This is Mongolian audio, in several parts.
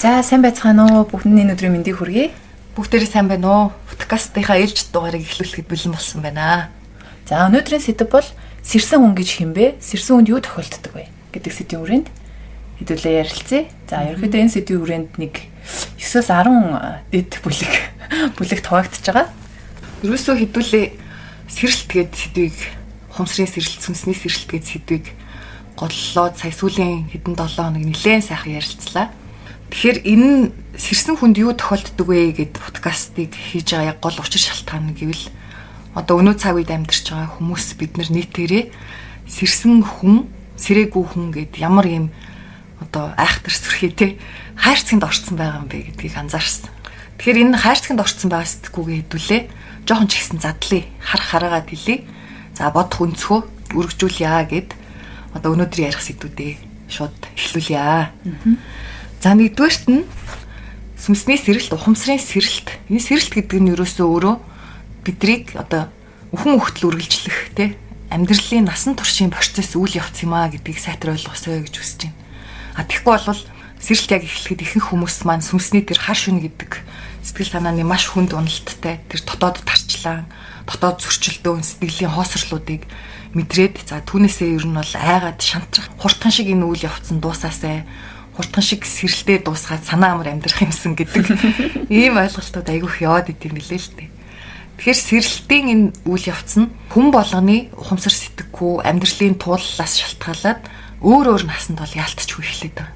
За, сайн байцгаана уу? Бүгдний энэ өдрийн мэндийг хүргэе. Бүгдээрээ сайн байна уу? Подкастынхаа ээлжит дугаарыг эхлүүлэхэд бэлэн болсон байна. За, өнөөдрийн сэдэв бол сэрсэн хүн гэж хэн бэ? Сэрсэн хүнд юу тохиолддог вэ гэдэг сэдвийн хүрээнд хэдүүлээ ярилцъя. За, ерөнхийдөө энэ сэдвийн хүрээнд нэг 9-оос 10 дэд бүлэг хуваагдчихж байгаа. Ерөөсөө хэдүүлээ сэрэлт гээд сэдвийг, ухамсарын сэрэлт, сүнсний сэрэлт гээд сэдвийг голлоод сая сүүлийн хэдэн 7 хоног нэлээд сайхан ярилцлаа. Тэгэхээр энэ сэрсэн хүнд юу тохиолддог вэ гэд подкастыг хийж байгаа яг гол учир шалтгаан нь гэвэл одоо өнөө цаг үед амьдарч байгаа хүмүүс бид нар нийтээрээ сэрсэн хүн, сэрээгүй хүн гэд ямар юм одоо айхтар сүрхий те хайрцагт орцсон байгаа юм бэ гэдгийг анзаарсан. Тэгэхээр энэ хайрцагт орцсон байгаа сэтгүүгээ хэдүүлээ жоохон ч ихсэн задлаа, харах хараагаа дэлье. За, бодох өнцгөө өргөжүүлье гэд одоо өнөөдрийн ярих сэдвүүдээ шууд эхлүүлье. За, нэгдүгээрт нь сүнсний сэрэлт, ухамсарын сэрэлт. Энэ сэрэлт гэдэг нь ерөөсөө өөрөө бидрийг одоо үхэн үхтэл үргэлжлэх те амьдралын насан туршийн процесс, үйл явц юм аа гэдгийг сайтар ойлгосоо гэж хүсэж байна. А тэгэхгүй бол сэрэлт яг эхлэхэд ихэнх хүмүүс маань сүнсний тэр хар шүн гэдэг сэтгэл санааны маш хүнд уналттай тэр дотоод тарчлаан, дотоод зөрчилдөөн, сэтгэлийн хоосрлуудыг мэдрээд, за, түүнээсээ ер нь бол айгаад шантрах, хурдхан шиг энэ үйл явц нь дуусаасай, хурдхан шиг сэрэлтээ дуусгаад санаа амар амьдрах юмсан гэдэг ийм ойлголтууд айгүйх яваад идэм билээ л дээ. Тэгэхээр сэрэлтийн энэ үйл явц нь хүн болгоны ухамсар сэтгэхүй, амьдралын тууллаас шалтгаалаад өөр өөр насанд бол яалтчгүй эхлээд байгаа.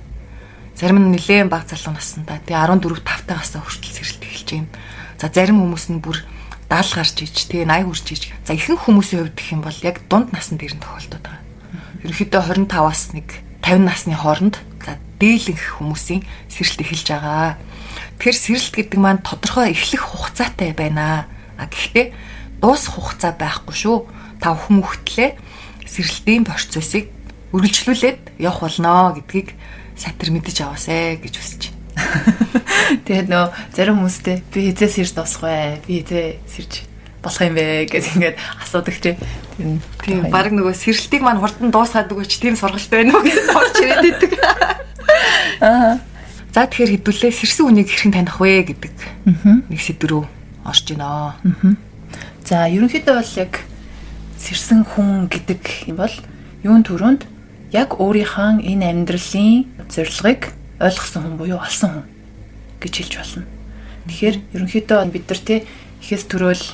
Зарим нь нэлээд бага залуу насандаа тэгээ 14 5 тагасаа хүртэл сэрэлт эхэлж байна. За, зарим хүмүүс нь бүр 70 гарч иж, тэгээ 80 хүрч иж. За, ихэнх хүмүүсийн хувьд гэх юм бол яг дунд насанд ирэн тохиолдод байгаа. Ерөнхийдөө 25-аас нэг 50 насны хооронд, за, дээлэнх хүмүүсийн сэрэлт эхэлж байгаа. Тэгэхээр сэрэлт гэдэг маань тодорхой эхлэх хугацаатай байна. А гэхдээ дуусах хугацаа байхгүй шүү. Та бүхэн хөхтлээ сэрэлтийн процессыг үргэлжлүүлээд явах болно гэдгийг сайтар мэдэж аваасай гэж хүсэж байна. Тэгээд нөө зарим хүмүүстэй би хизээ сэрж дуусах вэ? Би хизээ сэрж болох юм бэ гэж ингээд асуудаг тий. Тийм, баг нөгөө сэрэлтийг маань хурдан дуусгаад өгөөч, тийм сургалт байна уу гэж орж ирээд идэг. Аа. За, тэгэхээр хэдүүлээ сэрсэн хүнийг хэрхэн таних вэ гэдэг нэг сэдв рүү орж байна. За, ерөнхийдөө бол яг сэрсэн хүн гэдэг юм бол юун түрүүнд яг өөрийнхөө энэ амьдралын зорилгыг ойлгосон хүн буюу олсон хүн гэж хэлж болно. Тэгэхээр ерөнхийдөө бид нар те ихэс төрөөл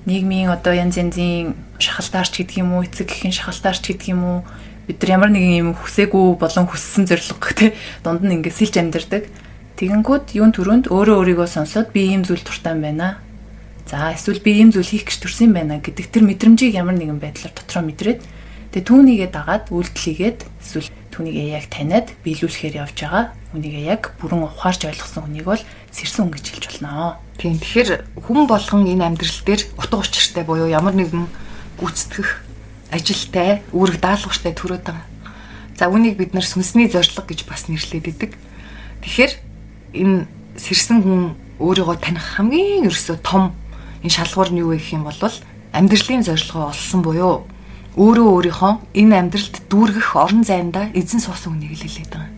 нийгмийн одоо янз янзын шахалтаарч гэдэг юм уу, эцэг эхийн шахалтаарч гэдэг юм уу, бид нар ямар нэгэн юм хүсээгүй болон хүссэн зорилго те дунд нь ингээд сэлж амьдардаг. Тэгэнгүүт юун түрүүнд өөрөө өөрийгөө сонсоод би ийм зүйл дуртай юм байна. За, эсвэл би ийм зүйл хийх гэж төрсөн юм байна гэдэг тэр мэдрэмжийг ямар нэгэн байдлаар дотроо мэдрээд, тэгээ түүнийгээ дагаад үйлдэл хийгээд, эсвэл түүнийгээ яг таниад биелүүлэхээр явж байгаа хүнийгээ яг бүрэн ухаарч ойлгосон хүнийг бол сэрсэн хүн гэж хэлж болно. Тийм, тэгэхээр хүн болгон энэ амьдрал дээр утга учиртай буюу ямар нэгэн гүйцэтгэх ажилтай, үүрэг даалгавартай төрөөд байгаа. За, үүнийг бид нар сүнсний зорилго гэж бас нэрлэдэг идэг. Тэгэхээр энэ сэрсэн хүн өөрийгөө таних хамгийн ерөөсөө том энэ шалгуур нь юу вэ гэх юм бол амьдралын зорилгоо олсон буюу өөрөө өөрийнхөө энэ амьдралд дүүргэх орон зайнда эзэн суусан хүнийг л хэлээд байгаа.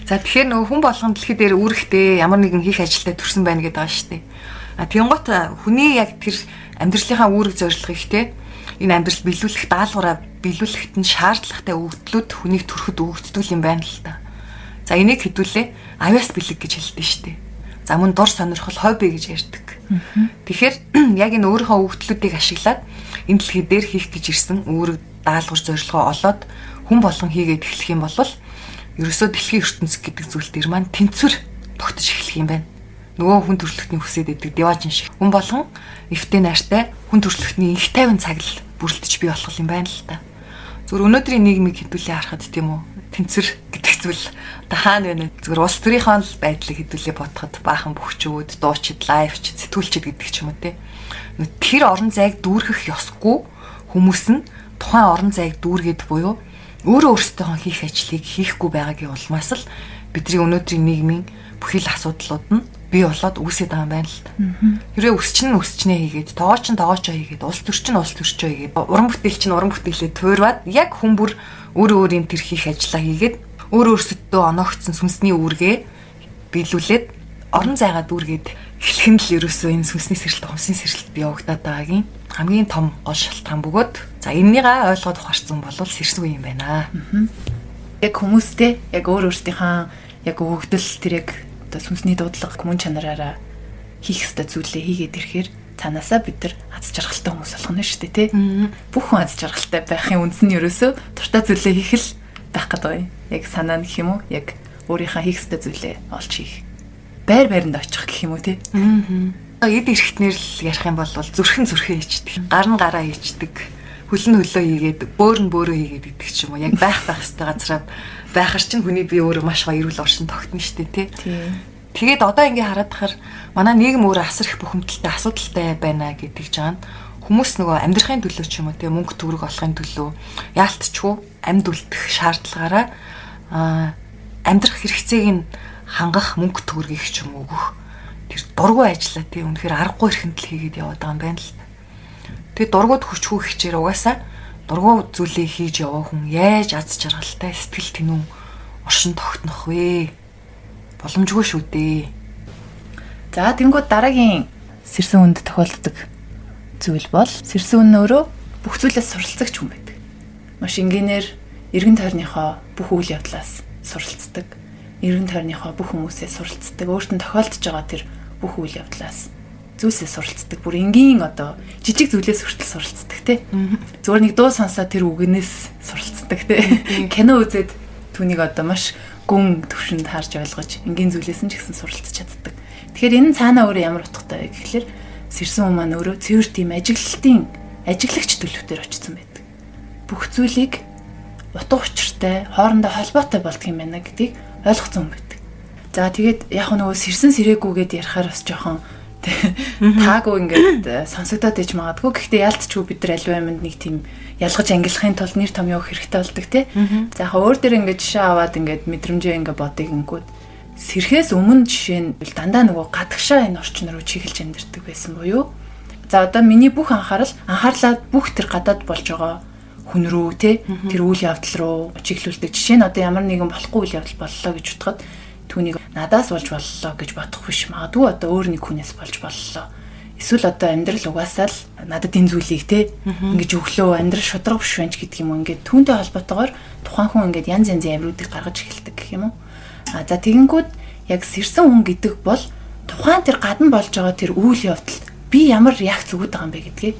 За, тэгэхээр нөгөө хүн болгон дэлхий дээр үүрэгтэй, ямар нэгэн хийх ажилтай төрсэн байна гэдэг байгаа шүү дээ. А тэгэнгუთ хүний яг тэр амьдралынхаа үүрэг зорилгыг те энэ амьдрал биелүүлэх даалгавраа биелүүлэхэд нь шаардлагатай өгөгдлүүд хүнийг төрөхөд өгөгддөг юм байна л та. За, энийг хэдүүлээ авиас бэлэг гэж хэлдэг шүү дээ. За, мөн дур сонирхол, хобби гэж ярьдаг. Тэгэхээр яг энэ өөрийнхөө өгөгдлүүдийг ашиглаад энэ дэлхий дээр хийх гэж ирсэн үүрэг даалгавар зорилгоо олоод хүн болгон хийгээд эхлэх юм бол ерөөсөө дэлхийн ертөнц гэдэг зүйл дээр маань тэнцвэр тогтож эхлэх юм байна. Нөгөө хүн төрөлхтний хүсээд идэг деважин шиг хүн болгон эвтэй найртай, хүн төрөлхтний инх тайван цаг л бүрэлдэж бий болох юм байна л та. Зүгээр өнөөдрийн нийгмийг хэдүүлээ харахад, тийм үү, тэнцвэр гэдэг зүйл одоо хаана байна вэ? Зүгээр улс төрийнхөө л байдлыг хэдүүлээ бодоход баахан бөхчүүд, дуучид, лайвчид, сэтгүүлчид гэдэг ч юм уу те. Тэр орон зайг дүүргэх ёсгүй хүмүүс нь тухайн орон зайг дүүргээд буюу өөрөө өөрсдийнхөө хийх ажлыг хийхгүй байгаагийн улмаас л бидний өнөөдрийн нийгмийн бүхий л асуудлууд нь бий болоод үүсээд байгаа юм байна л та. Хэрвээ өсчин нь өсчнээ хийгээд, тоогооч нь тоогоочоо хийгээд, улс төрч нь улс төрчөө хийгээд, уран бүтээлч нь уран бүтээлээ туурваад, яг хүн бүр өөрөө өөрийн тэр хийх ажлаа хийгээд, өөрөө өөрсөддөө оноогдсон сүнсний үүргээ биелүүлээд орон зайгаа дүүргээд эхлэх нь л ерөөсөө энэ сүнсний сэрэлт, ухамсарын сэрэлт явагдаад байгаагийн хамгийн том гол шалтгаан бөгөөд за энэнийгээ ойлгоод ухаарсан бол сэрсэн үе юм байна. Яг хүмүүстэй яг өөр өөрсдийнхээ яг өгөгдөл тэр яг одоо сүнсний дуудлага мөн чанараараа хийх ёстой зүйлээ хийгээд ирэхээр цаанаасаа бид нар аз жаргалтай хүмүүс болох нь шүү дээ, тий. Бүх хүн аз жаргалтай байхын үндс нь ерөөсөө дуртай зүйлээ хийх л байх гэдэг юм. Яг санаа нь гэх юм уу? Яг өөрийнхөө хийх ёстой зүйлээ олж хийх. Байр байранд очих гэх юм уу, тий. Эд эрэхтнэр л ярих юм бол зүрхэн зүрхээ хийчдэг, гар нь гараа хийчдэг, хөл нь хөлөө хийгээд, бөөр нь бөөрөө хийгээд гэдэг ч юм уу. Яг байх хэвээр газараа байхар чинь хүний бие өөрөө маш гоё эрүүл оршин тогтно шүү дээ, тий. Тэгээд одоо ингээ хараад тахаар манай нийгэм өөрөө асар их бухимдалтай, асуудалтай байна гэдэг жаана. Хүмүүс нөгөө амьдрахын төлөө ч юм уу, тий, мөнгө төгрөг олохын төлөө яалтчгүй амьд үлдэх шаардлагаараа амьдрах хэрэгцээг нь хангах мөнгө төгрөгийг ч юм уу өгөх тэр дургүй ажиллаа, тий, үнэхээр аргагүй эрхэмтэл хийгээд яваад байгаа юм байна л. Тэгээ дургуйд хүчгүй хичээр угаасаа дургуй зүйлээ хийж яваа хүн яаж аз жаргалтай сэтгэл тэнүүн оршин тогтнох вэ? Боломжгүй шүү дээ. За тэнгууд дараагийн сэрсэн хүнд тохиолддог зүйл бол сэрсэн хүн өөрөө бүх зүйлээс суралцагч хүн байдаг. Маш энгийнээр эргэн тойрныхоо бүх үйл явдлаас суралцдаг. Эргэн тойрныхоо бүх хүмүүсээс суралцдаг. Өөрт нь тохиолдож байгаа тэр бүх үйл явдлаас зүйлсээ суралцдаг. Бүр энгийн одоо жижиг зүйлээс хүртэл суралцдаг, тий. Зүгээр нэг дуу сонсоод тэр үгнээс суралцдаг, тий. Кино үзээд түүнийг одоо маш гүн төвшөнд харж ойлгож энгийн зүйлээс нь ч гэсэн суралцж чаддаг. Тэгэхээр энэ нь цаанаа өөрөө ямар утгатай вэ гэхлээр сэрсэн хүн маань өөрөө цэвэр тийм ажиглалтын ажиглагч төлөвтөр очсон байдаг. Бүх зүйлийг утга учиртай, хоорондоо холбоотой болдго юм байна гэдгийг ойлгоцсон хүн байдаг. За тэгээд яг нөгөө сэрсэн сэрээгүйгээд ярихаар бас жоохон таагүй ингээд сонсогдоод иж магадгүй. Гэхдээ яалтчгүй бид нар аливаа юмд нэг тийм ялгаж ангилахын тулд нэр томьёо өгөх хэрэгтэй болдог, тий. За яг өөр дээр ингээд жишээ аваад ингээд мэдрэмжээ ингээд бодыг ингэнгүүт сэрхээс өмнө жишээ нь дандаа нөгөө гадагшаа энэ орчин руу чиглэж амьдардаг байсан буюу за одоо миний бүх анхаарлаа бүх тэр гадаад болж байгаа хүн рүү, тий, тэр үйл явдал руу чиглүүлдэг. Жишээ нь одоо ямар нэгэн болохгүй үйл явдал боллоо гэж бодоход түүнийг надаас болж боллоо гэж бодох биш, магадгүй одоо өөр нэг хүнээс болж боллоо. Эсвэл одоо амьдрал угаасаа л надад энэ зүйлийг те ингэж өглөө амьдрал шударга биш байна ч гэдэг юм уу. Ингээд түүнтэй холбоотойгоор тухайн хүн ингээд янз янзын авируудыг гаргаж эхэлдэг гэх юм уу. А за тэгэнгүүт яг сэрсэн хүн гэдэг бол тухайн тэр гадна болж байгаа тэр үйл явдалд би ямар реакц өгöd байгаа юм бэ гэдгийг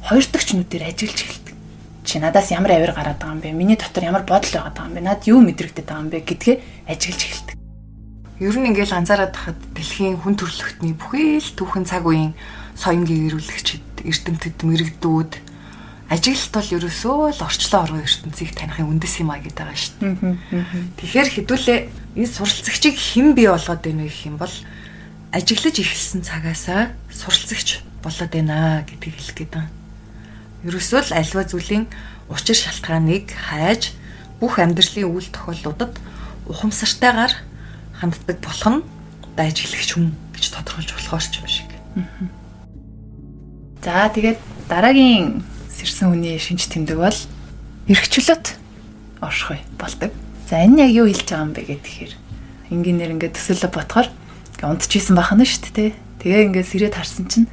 хоёр дахь нүдээр ажиглаж эхэлдэг. Чи надаас ямар авир гараад байгаа юм бэ? Миний дотор ямар бодол байгаа юм бэ? Над юу мэдрэгдээд байгаа юм бэ гэдгээ ажиглаж эхэлдэг. Ер нь ингээл анзаараад тахад дэлхийн хүн төрөлхтний бүхий л түүхэн цаг үеийн соён гэрүүлэгчид, эрдэмтэд, мэрэгдүүд ажиглалт бол ерөөсөө л орчлон оргон ертөнцийг танихын үндэс юм а гэдэг байгаа шүү дээ. Тэгэхээр хэдүүлээ энэ суралцагчийг хэн бий болгоод байна вэ гэх юм бол ажиглаж эхэлсэн цагаасаа суралцагч болоод байна гэдгийг хэлэх гээд байна. Ерөөсөө л альва зүйлийн учир шалтгааныг хайж бүх амьдралын үйл тохиолдлуудад ухамсартайгаар ханддаг болох нь ажиглагч хүн гэж тодорхойлж болохоор ч юм шиг. За тэгээд дараагийн сэрсэн хүний шинж тэмдэг бол эрхчлөөт оршихуй болдог. За энэ яг юу хэлж байгаа юм бэ гэхээр энгийнээр ингээд төсөөлө бодохоор унтчихсан байх нь шүү дээ. Тэгээ ингээд сэрээд харсан чинь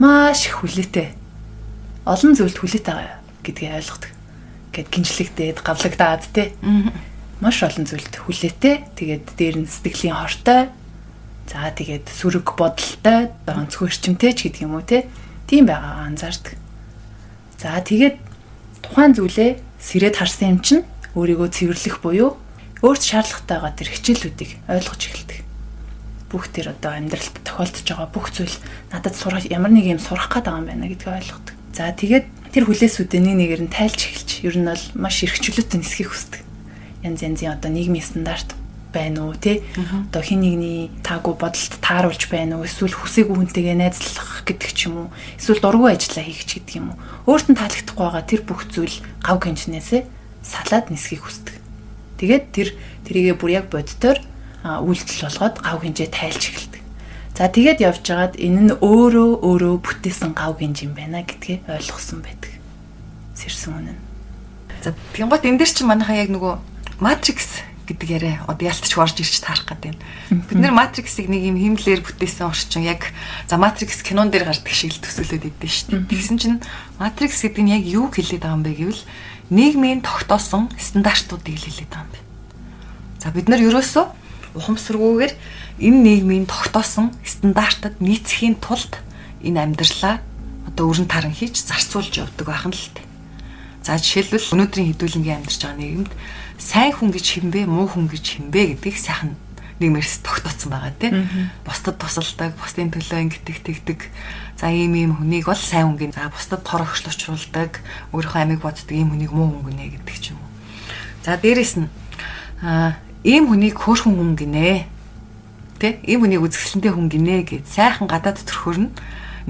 маш их хүлээтэй. Олон зүйлд хүлээтэй байгаа гэдгийг ойлгодог. Ингээд гинжлэгдээд, гавлагдаад тий. Маш олон зүйлд хүлээтэй. Тэгээд дээр нь сэтгэлийн хортой. За тэгээд сөрөг бодолтой, онцгой эрчимтэй ч гэдэг юм уу те. Тийм байгаа анзаардаг. За тэгээд тухайн зүйлээ сэрээд харсан юм чинь өөрийгөө цэвэрлэх буюу өөрт шаардлагатай байгаа тэр хичээлүүдийг ойлгож эхэлдэг. Бүх тэр одоо амьдралд тохиолдож байгаа бүх зүйл надад сурах ямар нэг юм сурах гээд байгаа юм байна гэдгийг ойлгодог. За тэгээд тэр хүлээсүүдээ нэг нэгээр нь тайлж эхэлж ер нь бол маш эрхчлөөтэй нисхийг хүсдэг. Янз янзын одоо нийгмийн стандарт байна уу те, одоо хин нэгний таагүй бодолд тааруулж байна уу, эсвэл хүсээгүй хүнтэйгээ найзлах гэдэг ч юм уу, эсвэл дургүй ажиллаа хийх ч гэдэг юм уу, өөрт нь таалагдахгүй байгаа тэр бүх зүйл гав гинжнээсээ салаад нисхийг хүсдэг. Тэгээд тэрийгээ бүр яг боддоор үйлдэл болгоод гав гинжээ тайлж эхэлдэг. За тэгээд явж байгаад энэ нь өөрөө өөрөө бүтээсэн гав гинж юм байна гэдгээ ойлгосон байдаг. Сэрсэн хүн нь. За тэгэнгүүт энэ дэр чинь манайхаа яг нөгөө Matrix гэдэг яриа одоо ялтч орж ирж таарах гэдэг юм. Бид нэр Матриксыг нэг юм химлэр бүтээсэн орчин яг за Матрикс кинон дээр гардаг шиг л төсөөлөд идэв шүү дээ. Тэгсэн чинь Матрикс гэдэг нь яг юу хэлээд байгаа юм бэ гэвэл нийгмийн тогтоосон стандартуудыг л хэлээд байгаа юм байна. За бид нар ерөөсөө ухамсаргүйгээр энэ нийгмийн тогтоосон стандартад нийцэхийн тулд энэ амьдралаа одоо өрн таран хийж зарцуулж явдаг байх нь л дээ. За жишээлбэл өнөөдрийн хэдүүлэнгийн амьдарч байгаа нийгэмд сайн хүн гэж хинбэ, муу хүн гэж хинбэ гэдгийг сайхан нийгмээрс тогтооцсон байгаа тий. Бусдад тусалдаг, бусдын төлөө ингэдэг тэгдэг. За ийм ийм хүнийг бол сайн хүн гин. За бусдад тор огшлуучруулдаг, өөрийнхөө амийг боддог ийм хүнийг муу хүн гинэ гэдэг ч юм уу. За дээрэс нь ийм хүнийг хөөрхөн хүн гинэ. Тэ? Ийм хүнийг үзэсгэлэнтэй хүн гинэ гэд сайхан гадаад төрхөөр нь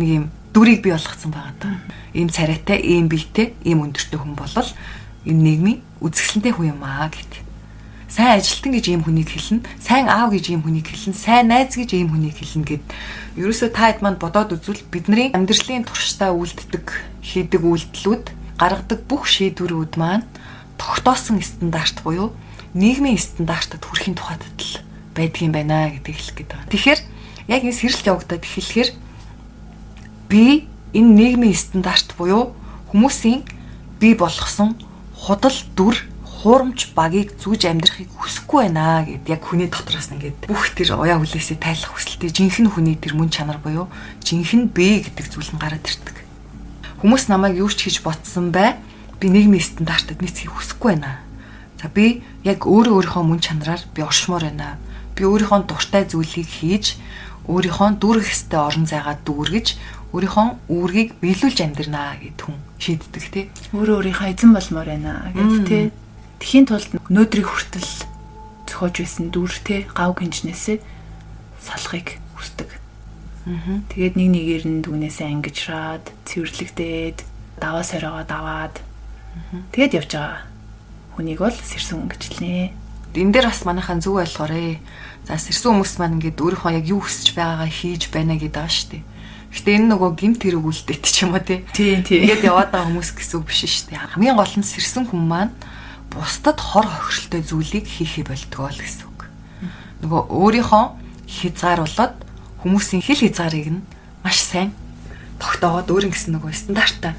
нэг ийм дүрийг бий болгоцсон байгаа даа. Ийм царайтай, ийм биетэй, ийм өндөртэй хүн болол энэ нийгмийн үзэсгэлэнтэй хүн юм аа гэт. Сайн ажилтан гэж ийм хүнийг хэлнэ, сайн аав гэж ийм хүнийг хэлнэ, сайн найз гэж ийм хүнийг хэлнэ гэд. Ерөөсөө та хэд манд бодоод үзвэл бидний амьдралын туршдаа үлддэг, хийдэг үйлдэлүүд, гаргадаг бүх шийдвэрүүд маань тогтоосон стандарт буюу нийгмийн стандартад хүрэхин тухайд л байдгийн байна гэдгийг хэлэх гээд байгаа. Тэгэхээр яг энэ сэрэлт явагдаад эхлэхээр би энэ нийгмийн стандарт буюу хүмүүсийн бий болгосон худал дүр хуурамч багийг зүүж амьдрахыг хүсэхгүй байна гэд яг хүний дотроос ингээд бүх тэр уяа хүлээсээ тайлах хүсэлтэй жинхэнэ хүний тэр мөн чанар буюу жинхэнэ бэ гэдэг зүйл нь гараад ирдэг. Хүмүүс намайг юу ч хийж ботсон бай. Би нийгмийн стандартад нийцхийг хүсэхгүй байна. За би яг өөрөө өөрийнхөө мөн чанараар би оршмоор байна. Би өөрийнхөө дуртай зүйлийг хийж өөрийнхөө дүүргэх ёстой орон зайгаа дүүргэж өөрийнхөө үүргийг биелүүлж амьдрнаа гэд хүн шийддэг тий. Өөрөө өөрийнхөө эзэн болмоор байна гэд тий. Тэхийн тулд өнөөдрийг хүртэл зохиож байсан дүр тий гав гинжнээсээ салахыг хүсдэг. Тэгээд нэг нэгээр нь түүнээсээ ангижраад, цэвэрлэгдээд, даваа соройгоо даваад тэгээд явж байгаа хүнийг бол сэрсэн хүн гэж хэлнэ. Энэ дээр бас манайхан зөв ойлгоорой. За сэрсэн хүмүүс маань ингээд өөрийнхөө яг юу хүсэж байгаагаа хийж байна гэдэг байгаа шүү дээ. Гэтэ энэ нөгөө гимт хэрэг үлдээт ч юм уу тий. Тийм тийм. Ингээд яваад байгаа хүмүүс гэсэн үг биш шүү дээ. Хамгийн гол нь сэрсэн хүн маань бусдад хор хохиролтой зүйлийг хийхээ болдгоо л гэсэн үг. Нөгөө өөрийнхөө хязгааруулад хүмүүсийн хил хязгаарыг нь маш сайн тогтоогоод өөр ингэсэн нөгөө стандартаа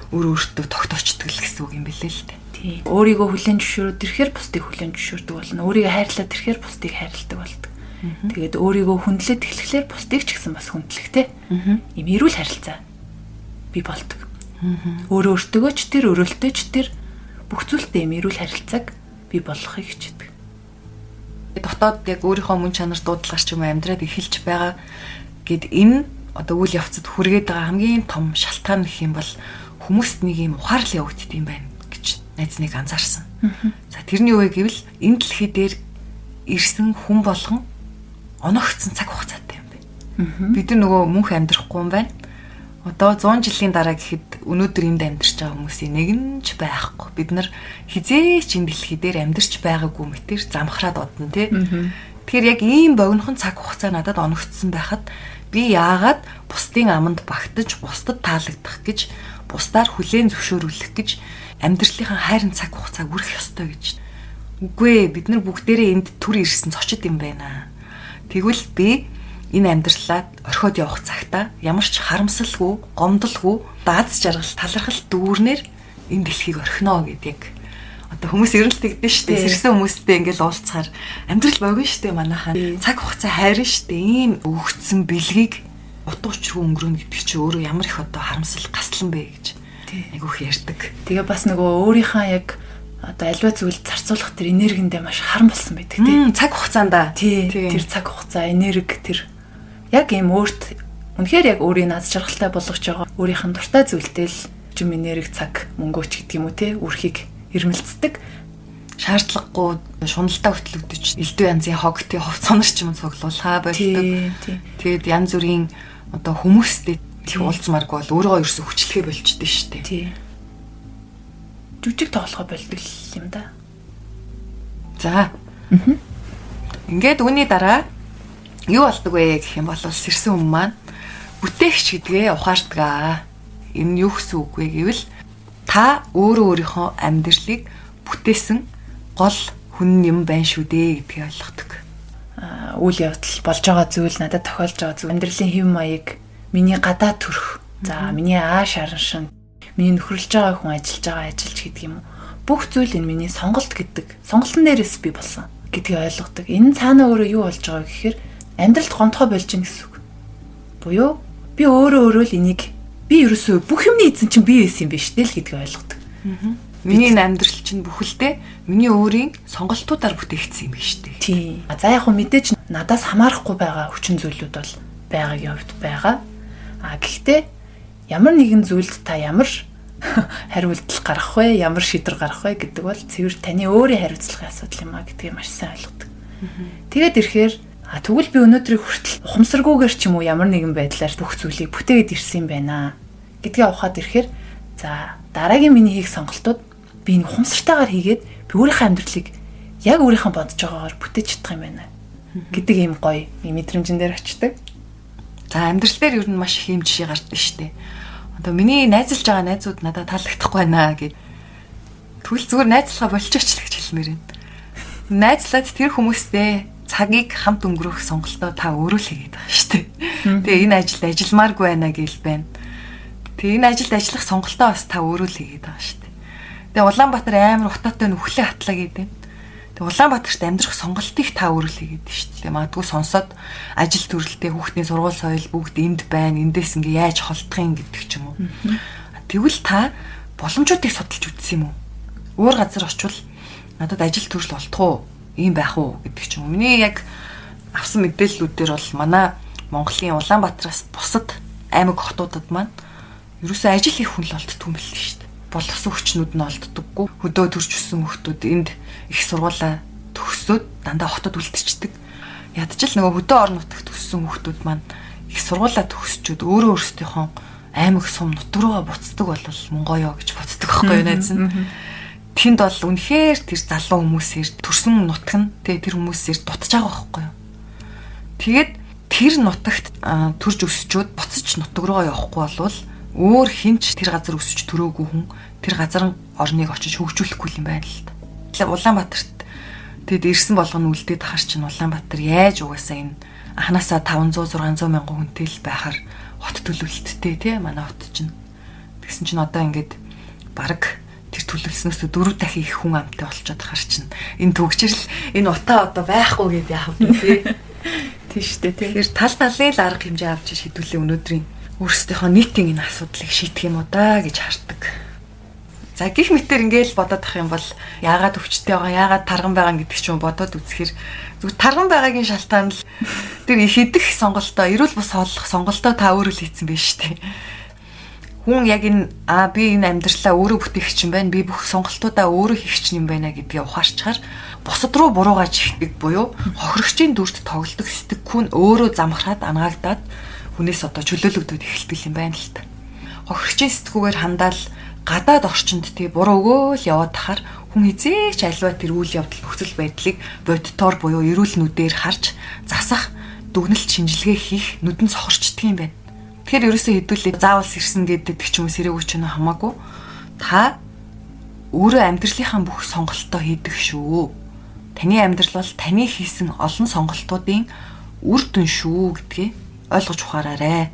өөр өөртөө тогтоочдөг л гэсэн үг юм билээ л дээ. Тийм. Өөрийгөө хүлээн зөвшөөрөөд ирэхээр бусдыг хүлээн зөвшөөрдөг болно. Өөрийгөө хайрлаад ирэхээр бусдыг хайрладаг болдог. Тэгээд өөрийгөө хүндлээд эхлэхлээр бусдыг ч гэсэн бас хүндлэхтэй. Ийм эрүүл харилцаа бий болдог. Өөрөө өөртөөгөө ч тэр, өрөөлтөө ч тэр бүх зүйлтэй ийм эрүүл харилцааг бий болгохыг хичээдэг. Дотоод яг өөрийнхөө мөн чанар дуудлагаар ч юм уу амьдраад эхэлж байгаа гэд энэ одоо үйл явцад хүргээд байгаа хамгийн том шалтгаан гэх юм бол хүмүүст нэг юм ухаарлал явагдд юм байна гэж найз нэг анзаарсан. За тэрний юу вэ гэвэл энэ дэлхий дээр ирсэн хүн болгон оногцсон цаг хугацаатай юм байна. Бид нар нөгөө мөнх амьдрахгүй юм байна. Одоо 100 жилийн дараа гэхэд өнөөдөр энд амьдарч байгаа хүмүүсийн нэг нь ч байхгүй. Бид нар хизээ ч энэ дэлхий дээр амьдарч байгаагүй мэтэр замхраад одно тий. Тэгэхээр яг ийм богинохон цаг хугацаа надад оногцсон байхад би яагаад бусдын аманд багтаж, бусдад таалагдах гэж, бусдаар хүлээн зөвшөөрүүлэх гэж амьдралынхаа хайрын цаг хугацааг үрэх ёстой гэж. Үгүй ээ, бид нар бүгдээрээ энд төр ирсэн зочид юм байна. Тэгвэл би энэ амьдралаа орхиод явах цагтаа ямар ч харамсалгүй, гомдолгүй, дааз жаргал, талархал дүүрнээр энэ дэлхийг орхино гэдэг яг одоо хүмүүс ер нь л тэгдэж штэ. Сэрсэн хүмүүстэй ингээл уулзахаар амьдрал богино штэ манайхаа. Цаг хугацаа хайрна штэ. Ийм өгцөн бэлгийг утга учиргүй өнгөрөөнө гэдэг чи өөрөө ямар их одоо харамсал гаслан бэ гэж айгүйх ярьдаг. Тэгээ бас нөгөө өөрийнхөө яг одоо альва зүйл зарцуулах тэр энергиндээ маш харан болсон байдаг тий. Цаг хугацаанд. Тий. Тэр цаг хугацаа, энерги тэр яг ийм өөрт үнэхээр яг өөрийн наз жаргалтай болгож байгаа өөрийнх нь дуртай зүйлтэй л жим энерги цаг мөнгөч гэдэг юм уу те үрхийг ирмэлцдэг. Шаардлагагүй шуналдаа хөтлөгдөж элдв янзын хог тий хувц сонор ч юм цуглуулхаа болдог. Тэгээд янз бүрийн одоо хүмүүстэй их уулзмааргүй бол өөрийгөө ерөөсө хүчлэхээ болчихдээ шүү дээ. Тий. Жүжиг тоглохоо болдог юм да. За. Ингээд үүний дараа юу болдог вэ гэх юм бол сэрсэн хүн маань бүтээгч гэдгээ ухаардаг. Энэ нь юу гэсэн үг вэ гэвэл та өөрөө өөрийнхөө амьдралыг бүтээсэн гол хүн юм байна шүү дээ гэдгийг ойлгодог. Үйл явдал болж байгаа зүйл, надад тохиолж байгаа зүйл, амьдралын хэв маяг, миний гадаа төрх, за миний ааш араншин, миний нөхөрлөж байгаа хүн, ажиллаж байгаа ажилч гэдэг юм уу. Бүх зүйл энэ миний сонголт гэдэг. Сонголтын дээрээс би болсон гэдгийг ойлгодог. Энэ цаанаа өөрөө юу болж байгаа вэ гэхээр амьдралд гомдохоо болж гин гэсэн үг. Буюу би өөрөө өөрөө л энийг би ерөөсөө бүх юмны эзэн чинь би байсан юм биш үү л гэдгийг ойлгодог. Миний энэ амьдрал чинь бүхэлдээ миний өөрийн сонголтуудаар бүтээгдсэн юм биш үү? Тийм. За яг хөө мэдээж надаас хамаарахгүй байгаа хүчин зүйлүүд бол байгаагийн хувьд байгаа. А гэхдээ ямар нэгэн зүйлд та ямар хариу үйлдэл гаргах вэ? Ямар шийдвэр гаргах вэ гэдэг бол цэвэр таны өөрийн хариуцлагын асуудал юм а гэдгийг маш сайн ойлгодог. Тэгээд ирэхээр тэгвэл би өнөөдрийг хүртэл ухамсаргүйгээр ч юм уу ямар нэгэн байдлаар бүх зүйлийг бүтээгээд ирсэн юм байна гэдгээ ухаад ирэхээр за дараагийн миний хийх сонголтууд би энэ ухамсартайгаар хийгээд би өөрийнхөө амьдралыг яг өөрийнхөө бодож байгаагаар бүтээж чадах юм байна гэдэг ийм гоё мэдрэмжэн дээр очдог. За амьдрал дээр ер нь маш их юм жишээ гардаг шүү дээ. Одоо миний найзалж байгаа найзууд надад таалагдахгүй байна гэд. Тэгвэл зүгээр найзлахаа болчихоч л гэж хэлмээр байна. Найзлаад тэр хүмүүстэй цагийг хамт өнгөрөөх сонголтоо та өөрөө л хийгээд байгаа шүү дээ. Тэгээ энэ ажилд ажилламааргүй байна гээл байна. Тэгээ энэ ажилд ажиллах сонголтоо бас та өөрөө л хийгээд байгаа шүү дээ. Тэгээ Улаанбаатар амар утаатай нүхлээ хатлаа гэдэг. Тэгээ Улаанбаатарт амьдрах сонголтыг та өөрөө л хийгээд шүү дээ. Магадгүй сонсоод ажил төрөлтэй хүүхдийн сургууль соёл бүгд энд байна. Эндээс ингээ яаж холдох юм гэдэг ч юм уу. Тэгвэл та боломжуудыг судалж үзсэн юм уу? Өөр газар очивол надад ажил төрөл олдох уу? Ийм байх уу гэдэг ч юм уу. Миний яг авсан мэдээллүүдээр бол манай Монголын Улаанбаатараас бусад аймаг хотуудад маань ерөөсөө ажил хийх хүн л олддгүй юм билээ шүү дээ. Боловсон хүчнүүд нь олддоггүй. Хөдөө төрж өссөн хүмүүс энд их сургуулаа төгсөөд дандаа хотод үлдчихдэг. Ядчил нөгөө хөдөө орон нутагт өссөн хүмүүс маань их сургуулаа төгсчөөд өөрөө өөрсдийнхөө аймаг сум нутг руугаа буцдаг бол мөн гоё гэж боддог байхгүй юу найз нь. Тэнд бол үнэхээр тэр залуу хүмүүсээр төрсөн нутг нь тэгээ тэр хүмүүсээр дутж байгаа байхгүй юу. Тэгээд тэр нутагт төрж өсчөөд буцаж нутаг руугаа явахгүй болвол өөр хинч тэр газар өсөж төрөөгүй хүн тэр газар орныг очиж хөгжүүлэхгүй юм байна л та. Улаанбаатарт тэгэд ирсэн болгоно үлдээд ахар чинь Улаанбаатар яаж угаасаа энэ анханасаа 500 600 мянган хүнтэй л байхаар хот төлөвлөлттэй тий манай хот чинь. Тэгсэн чинь одоо ингээд бараг тэр төлөвлөснөөс 4 дахин их хүн амтай болчиход ахар чинь энэ төгжрөл энэ утаа одоо байхгүй гэдээ яах вэ тий. Тийм шүү дээ. Тэгэхээр тал талын л арга хэмжээ авч шийдвүлээ өнөөдрийн өөрсдийнхөө нийтийн энэ асуудлыг шийдэх юм уу да гэж хардаг. За гих мэтэр ингээл бодоод ах юм бол яагаад өвчтэй байгаа, яагаад тарган байгаа гэдэг ч юм бодоод үзэхэр зүгээр тарган байгаагийн шалтгаан л тэр их идэх сонголтоо, эрүүл бус хооллох сонголтоо та өөрөө л хийцэн байж тээ. Хүн яг энэ би энэ амьдралаа өөрөө бүтээх чинь байна, би бүх сонголтуудаа өөрөө хийх чинь юм байна гэдгээ ухаарчаар бусад руу буруугаа чихдэг буюу хохирогчийн дүрт тоглодог сэтгхүүн өөрөө замхраад ангаагдаад хүнээс одоо чөлөөлөгдөд эхэлдэг юм байна л та. Хохирогчийн сэтгүүгээр хандаал гадаад орчинд тий буруу өгөөл яваад тахаар хүн хизээч альва тэр үйл явдал нөхцөл байдлыг бодтоор буюу эрүүл нүдээр харж засах дүгнэлт шинжилгээ хийх нүдэн сохорчдөг юм байна. Тэгэхээр ерөөсөө хэдүүлээ заавал сэрсэн гэдэг ч юм уу сэрээгүй ч юм хамаагүй та өөрөө амьдралынхаа бүх сонголтоо хийдэг шүү. Таны амьдрал бол таны хийсэн олон сонголтуудын үр дүн шүү гэдгээ ойлгож ухаараарай.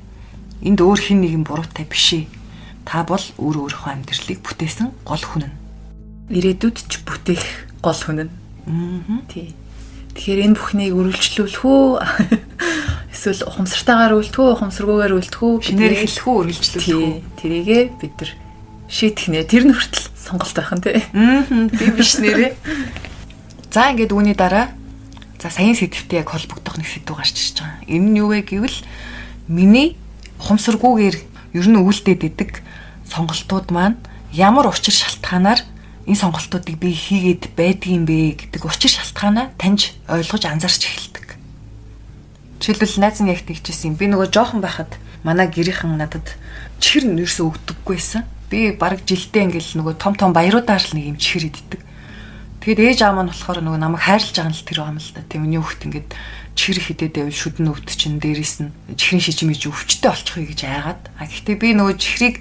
Энд өөр хэн нэгэн буруутай биш ээ. Та бол өөр өөрийнхөө амьдралыг бүтээсэн гол хүн нь. Ирээдүйд ч бүтээх гол хүн нь. Тий. Тэгэхээр энэ бүхнийг үргэлжлүүлэх үү? Эсвэл ухамсартайгаар үлдэх үү, ухамсаргүйгээр үлдэх үү, шинээр эхлэх үү, үргэлжлүүлэх үү? Тэрийгээ бид нар шийдэх нэ. Тэр нь хүртэл сонголт байх нь тий. Би биш нэрээ. За ингээд үүний дараа за саяын сэдвтэй яг холбогдох нэг сэдв гарч ирж байгаа. Энэ нь юу вэ гэвэл миний ухамсаргүйгээр ер нь үйлдээд идэг сонголтууд маань ямар учир шалтгаанаар энэ сонголтуудыг би хийгээд байдгийм бэ гэдэг учир шалтгаанаа таньж ойлгож анзаарч эхэлдэг. Жишээлбэл найз нь яг тэгжсэн юм. Би нөгөө жоохон байхад манай гэрийнхэн надад чихэр нь ерөөсөө өгдөггүйсэн. Би бараг жилдээ ингээл нөгөө том том баяруудаар л нэг юм чихэр иддэг. Тэгээд ээж аав маань болохоор нөгөө намайг хайрлаж байгаа нь л тэр байгаа юм л да. Тийм миний хүүхд ингээд чихэр хидэд байвал шүдэн өвд чинь дээрээс нь чихрийн шижим иж өвчтэй болчихъя гэж айгаад. А гэхдээ би нөгөө чихрийг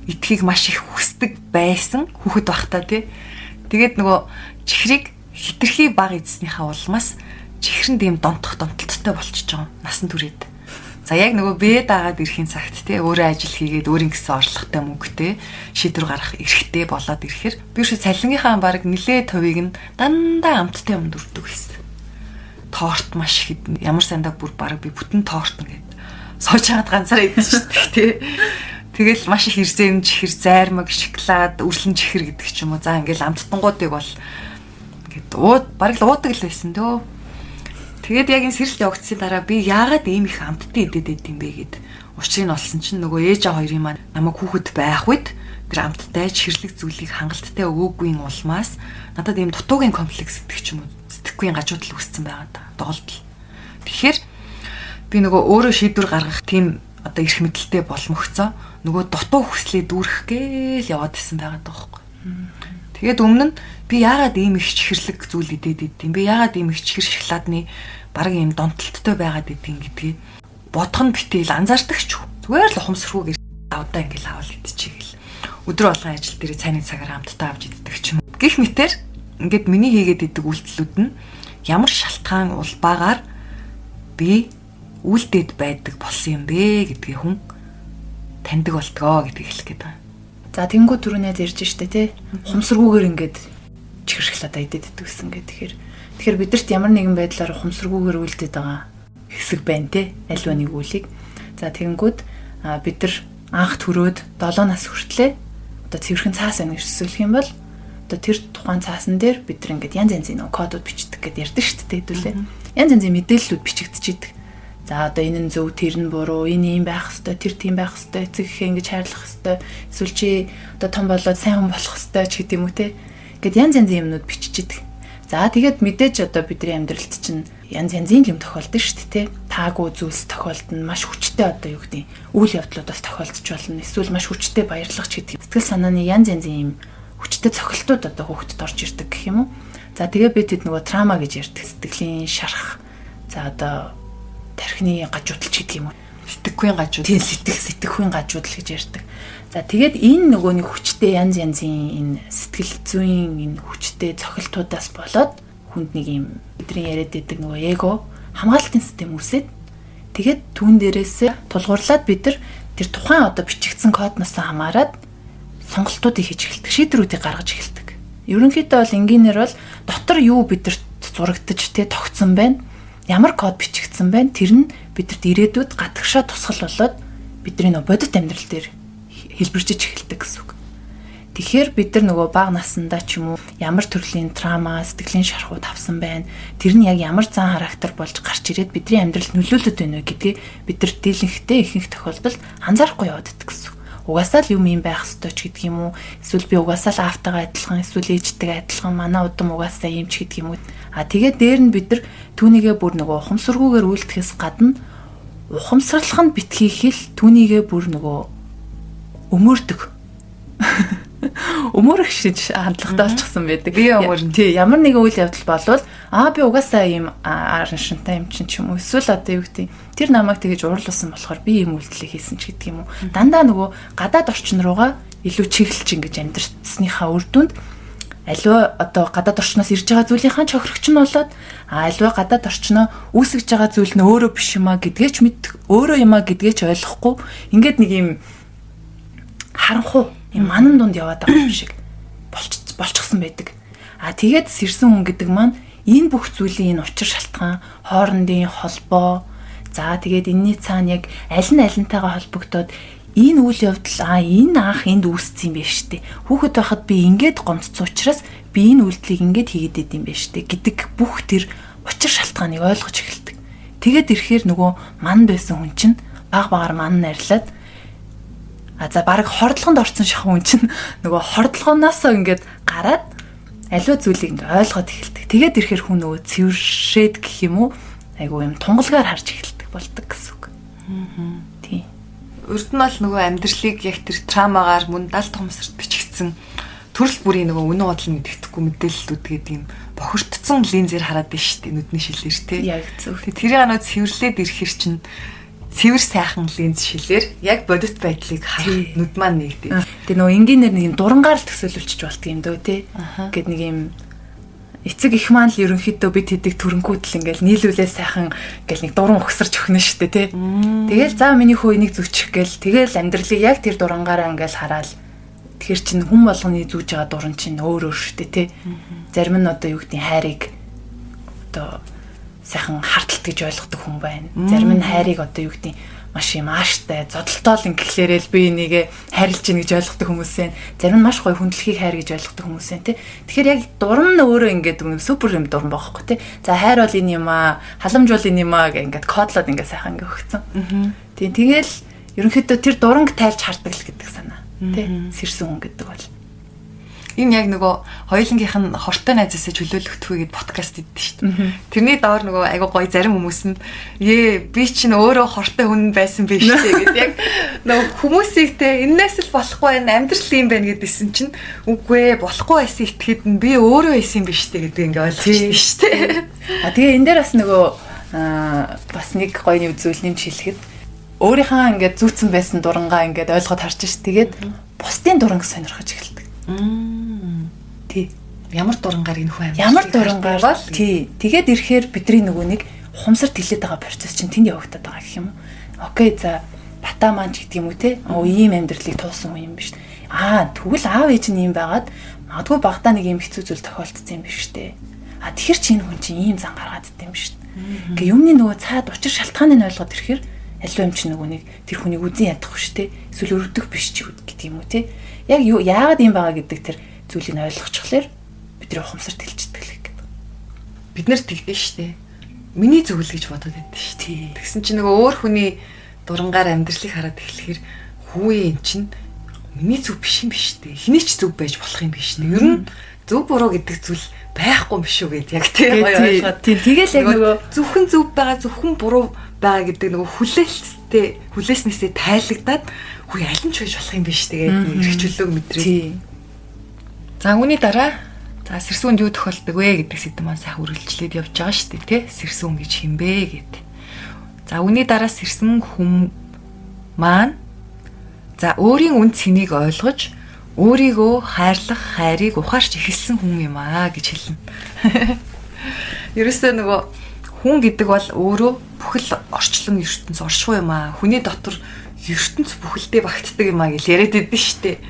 идэхийг маш их хүсдэг байсан хүүхэд байхдаа тий. Тэгээд нөгөө чихрийг Хитрхи бага эзнийхээ улмаас чихрэнд ийм донтох донтолттой болчихж байгаа насан туршид. За яг нөгөө бие дагаад ирэхийн цагт те өөрөө ажил хийгээд өөрийн гэсэн орлоготой мөнгөтэй шийдвэр гаргах эрхтэй болоод ирэхээр би шүү цалингийнхаа бараг нилээ төвийг нь дандаа амттай юмд өрдөг байсан. Торт маш их идэн. Ямар сандаа бүр бараг би бүтэн торт ингээд сууж хагаад ганцаараа идчихдэг те. Тэгэл маш их ирзэн чихэр, зайрмаг, шоколад, үрлэн чихэр гэдэг ч юм уу. За ингээл амттангуудыг бол ингээд ууд бараг л уудаг л байсан дөө. Тэгээд яг энэ сэрэлт явагдсны дараа би яагаад ийм их амттай идээд байд юм бэ гэд учрыг нь олсон чинь нөгөө ээж аа хоёрын маань намайг хүүхэд байх үед тэр амттай чихэрлэг зүйлийг хангалттай өгөөгүй улмаас надад ийм дутуугийн комплекс гэдэг ч юм уу сэтгэхүйн гажуудал үүссэн байгаа даа. Доголдол. Тэгэхээр би нөгөө өөрөө шийдвэр гаргах тийм одоо эрх мэдэлтэй болмогцоо нөгөө дутуу хүслээ дүүрэх гээл яваад исэн байгаа даа байхгүй. Тэгээд өмнө нь би яагаад ийм их чихэрлэг зүйл идээд идэв юм бэ? Яагаад ийм их чихэр шоколадны бараг ийм донтолттой байгаад идэв гэдгийг бодох нь битэл анзаардаг ч үү. Зүгээр л ухамсархүүгээр авдаа ингээл авал идчихээгэл. Өдөр болгон ажил дээр цайны цагаар амттай авч иддэг ч юм. Гэх мэтэр ингээд миний хийгээд идэг үйлдэлүүд нь ямар шалтгаан улбаагаар би үйлдээд байдаг болсон юм бэ гэдгийг хүн таньдаг болтгоо гэдгийг хэлэх гээд байгаа. За тэнгуү түрүүнээ ярьж штэ тий. Ухамсаргүйгээр ингээд чихэр шоколад идээд иддэг гэсэн ингээд тэгэхээр бидэрт ямар нэгэн байдлаар ухамсаргүйгээр үлдээд байгаа хэсэг байна тий. Альва нэг үлийг. За тэгэнгүүт бид нар анх төрөөд 7 нас хүртлээ одоо цэвэрхэн цаас байна гэж төсөөлөх юм бол одоо тэр тухайн цаасан дээр бид нар ингээд янз янзын кодууд бичдэг гэдээ ярьдаг шүү дээ хэдүүлээ. Янз янзын мэдээллүүд бичигдчихэдэг. За одоо энэ нь зөв, тэр нь буруу, энэ ийм байх хэвээр, тэр тийм байх хэвээр, эцэг эхээ ингэж хайрлах хэвээр, эсвэл чи одоо том болоод сайн хүн болох хэвээр ч гэдэм үү те. Ингээд янз янзын юмнууд биччихэдэг. За тэгээд мэдээж одоо бидний амьдралд чинь янз янзын юм тохиолдсон шүү дээ те. Таагүй зүйлс тохиолдно, маш хүчтэй одоо юу гэдэг үйл явдлууд бас тохиолдож болно. Эсвэл маш хүчтэй баярлах ч гэдэг. Сэтгэл санааны янз янзын юм хүчтэй цохилтууд одоо хүүхдэд орж ирдэг гэх юм уу. За тэгээ бид тэд нөгөө трама гэж ярьдаг. Сэтгэлийн шарах. За одоо тархины гажуудал ч гэдэг юм уу. Сэтгэхүйн гажуудал. Тийм, сэтгэхүйн гажуудал гэж ярьдаг. За тэгээд энэ нөгөө нэг хүчтэй янз янзын энэ сэтгэл зүйн энэ хүчтэй цохилтуудаас болоод хүнд нэг юм бидний яриад байдаг нөгөө эго хамгаалтын систем үүсээд тэгээд түүн дээрээс тулгуурлаад бид нар тэр тухайн одоо бичигдсэн кодноос хамаарат сонголтуудыг хийж эхэлдэг, шийдвэрүүдийг гаргаж эхэлдэг. Ерөнхийдөө бол энгийнээр бол дотор юу бидэрт зурагдаж тэ тогтсон байна, ямар код бичигдсэн байна, тэр нь бидэрт ирээдүйд гадагшаа тусгал болоод бидний нөө бодит амьдрал дээр хэлбэржиж эхэлдэг гэсэн үг. Тэгэхээр бид нар нөгөө бага насндаа ч юм уу ямар төрлийн трама, сэтгэлийн шархууд авсан байна. Тэр нь яг ямар зан характер болж гарч ирээд бидний амьдралд нөлөөлөд байна вэ гэдгийг бид нар дийлэнхтэй ихэнх тохиолдолд анзаарахгүй яваад идэх гэсэн үг. Угаасаа л юм юм байх ёстой ч гэдэг юм уу? Эсвэл би угаасаа л аавтайгаа адилхан, эсвэл ээжтэйгээ адилхан, манай удам угаасаа ийм ч гэдэг юм уу? А тэгээд дээр нь бид нар түүнийгээ бүр нөгөө ухамсаргүйгээр үйлдэхээс гадна ухамсарлах нь битгий хэл түүнийгээ бүр нөгөө өмөрдөг. Өмөрөх шиг хандлагатай болчихсон байдаг. Би өмөрнө. Тий, ямар нэгэн үйл явдал болвол би угаасаа ийм ааран шинтай юм чинь ч юм уу. Эсвэл одоо юу гэдэг тэр намайг тэгэж уурлуулсан болохоор би ийм үйлдэлийг хийсэн ч гэдэг юм уу. Дандаа нөгөө гадаад орчин руугаа илүү чиглэж ингэж амьдрсныхаа үр дүнд аливаа одоо гадаад орчноос ирж байгаа зүйлийнхаа чохрогч нь болоод аливаа гадаад орчноо үүсгэж байгаа зүйл нь өөрөө биш юм а гэдгээ ч мэддэг, өөрөө юм а гэдгээ ч ойлгохгүй ингээд нэг юм харанхуй юм манан дунд яваад байгаа юм шиг болчихсон байдаг. А тэгээд сэрсэн хүн гэдэг маань энэ бүх зүйлийн энэ учир шалтгаан, хоорондын холбоо, за тэгээд энэний цаана яг аль нь алинтайгаа холбогдоод энэ үйл явдал энэ анх энд үүссэн юм байна шүү дээ. Хүүхэд байхад би ингээд гомдсон учраас би энэ үйлдэлийг ингээд хийгээд идэм юм байна шүү дээ гэдэг бүх тэр учир шалтгааныг ойлгож эхэлдэг. Тэгээд ирэхээр нөгөө манд байсан хүн чинь баг багаар ман нарилаад за баг хордлогонд орсон шахуу хүн чинь нөгөө хордлогоноосоо ингээд гараад аливаа зүйлийг ингээд ойлгоод эхэлдэг. Тэгээд ирэхээр хүн нөгөө цэвэршээд гэх юм уу айгуу юм тунгалгаар харж эхэлдэг болдог гэсэн үг. Тийм. Урд нь бол нөгөө амьдралыг яг тэр травмагаар мөн далд хумсарт бичигдсэн төрөл бүрийн нөгөө үнэн бодол мэддэхгүй мэдээллүүд гэдэг юм бохирдсон линзээр хараад байна шүү дээ нүдний шилээр тий. Яг зөв. Тэрийг нөгөө цэвэрлээд ирэхэр чинь цэвэр сайхан линз шилээр яг бодит байдлыг харах нүд маань нэгдээ. Тэгээ нөгөө энгийнээр нэг юм дурангаар л төсөөлүүлчих болдго юм дөө тий. Гэт нэг юм Эцэг их маань л ерөнхийдөө бид хэдэг төрөнгүүд л ингээл нийлүүлээ сайхан ингээл нэг дуран угсарч өгнө шүү дээ тий. Тэгэл за миний хөө энийг зүчих гээл тэгэл амьдралыг яг тэр дурангаараа ингээл хараал. Тэгэхээр чин хүн болгоны зүүж байгаа дуран чинь өөр өөр шүү дээ тий. Зарим нь одоо юу гэдгийг хайрыг одоо сайхан харталт гэж ойлгодог хүн байна. Зарим нь хайрыг одоо юу гэдгийг маш юм ааштай, зодолтоол ингэхлээрэл би энийг хайрлж гин гэж ойлгодог хүмүүс байна. Зарим нь маш гоё хүндлэхийг хайр гэж ойлгодог хүмүүс байна тий. Тэгэхээр яг дуран нь өөрөө ингээд супер юм дуран байхгүй тий. За хайр бол энэ юм аа, халамж бол энэ юм аа гэх ингээд кодлоод ингээд сайхан ингээд өгцөн. Тийм тэгэл ерөнхийдөө тэр дуранг тайлж хардаг л гэдэг санаа тий. Сэрсэн хүн гэдэг бол Энэ яг нөгөө хоёулангийнх нь хортой найзаасаа чөлөөлөгдөх гээд подкаст хийдэж шүү дээ. Тэрний доор нөгөө айгуу гоё зарим хүмүүс нь би чинь өөрөө хортой хүн байсан биш үү гэд яг нөгөө хүмүүсийг те эннээс л болохгүй байна, амьдрал юм байна гэдээсэн чинь үгүй ээ болохгүй байсан итгэхэд нь би өөрөө байсан юм биш үү гэдэг ингээ ойлгож шүү дээ. А тэгээ энэ дээр бас нөгөө бас нэг гоё зүйл нэмж хэлэхэд өөрийнхөө ингээд зүүцэн байсан дурангаа ингээд ойлгоод харж ш. Тэгээд бусдын дуранг сонирхож эхэлдэг. Тий. Ямар дурангаар энэ хүн амьдарч ямар дурангаар бол тий. Тэгээд ирэхээр бидний нөгөө нэг ухамсар тэлээд байгаа процесс чинь тэнд явагдаад байгаа гэх юм уу. Окей, за бата маань ч гэдэг юм уу те. Оо ийм амьдралыг туулсан хүн юм биш. Аа тэгвэл аав ээж нь ийм байгаад магадгүй багтаа нэг ийм хэцүү зүйл тохиолдсон юм биш үү. А тэгэхэр чи энэ хүн чинь ийм зан гаргаад идэм биш. Ингээ юмны нөгөө цаад учир шалтгааныг ойлгоод ирэхээр аливаа юм чинь нөгөө нэг тэр хүнийг үзэн ядах биш те. Эсвэл өрөвдөх биш ч гэдэг юм уу те. Яг юу яагаад юм байгаа гэдэг тэр зүйлийг ойлгочихлоор бидний ухамсар тэлждэг л гэдэг. Бид нэр тэгдэж штэ. Миний зөв л гэж бодоод байдсан штэ. Тэгсэн чинь нөгөө өөр хүний дурангаар амьдралыг хараад эхлэхээр хүүе эн чинь миний зөв биш юм биш штэ. Хэний ч зөв байж болох юм биш штэ. Ер нь зөв буруу гэдэг зүйл байхгүй юм биш үү гэд яг тийм гоё ойлгоод. Тийм тэгэл яг нөгөө зөвхөн зөв байгаа зөвхөн буруу байгаа гэдэг нөгөө хүлээлттэй хүлээснээсээ тайлагдаад хүй аль нь ч байж болох юм биш тэгээд эрх чөлөөг мэдрээ. За үүний дараа за сэрсүүнд юу тохиолдог вэ гэдэг сэдэв маань сайхан үргэлжлээд явж байгаа шүү дээ тий. Сэрсүүн гэж хин бэ гэд. За үүний дараа сэрсэн хүм маань за өөрийн үн цэнийг ойлгож өөрийгөө хайрлах хайрыг ухаарч эхэлсэн хүн юм аа гэж хэлнэ. Ерөөсөө нөгөө хүн гэдэг бол өөрөө бүхэл орчлон ертөнц оршихуй юм аа. Хүний дотор ертөнц бүхэлдээ багтдаг юм аа гэж яриад идэв штэ.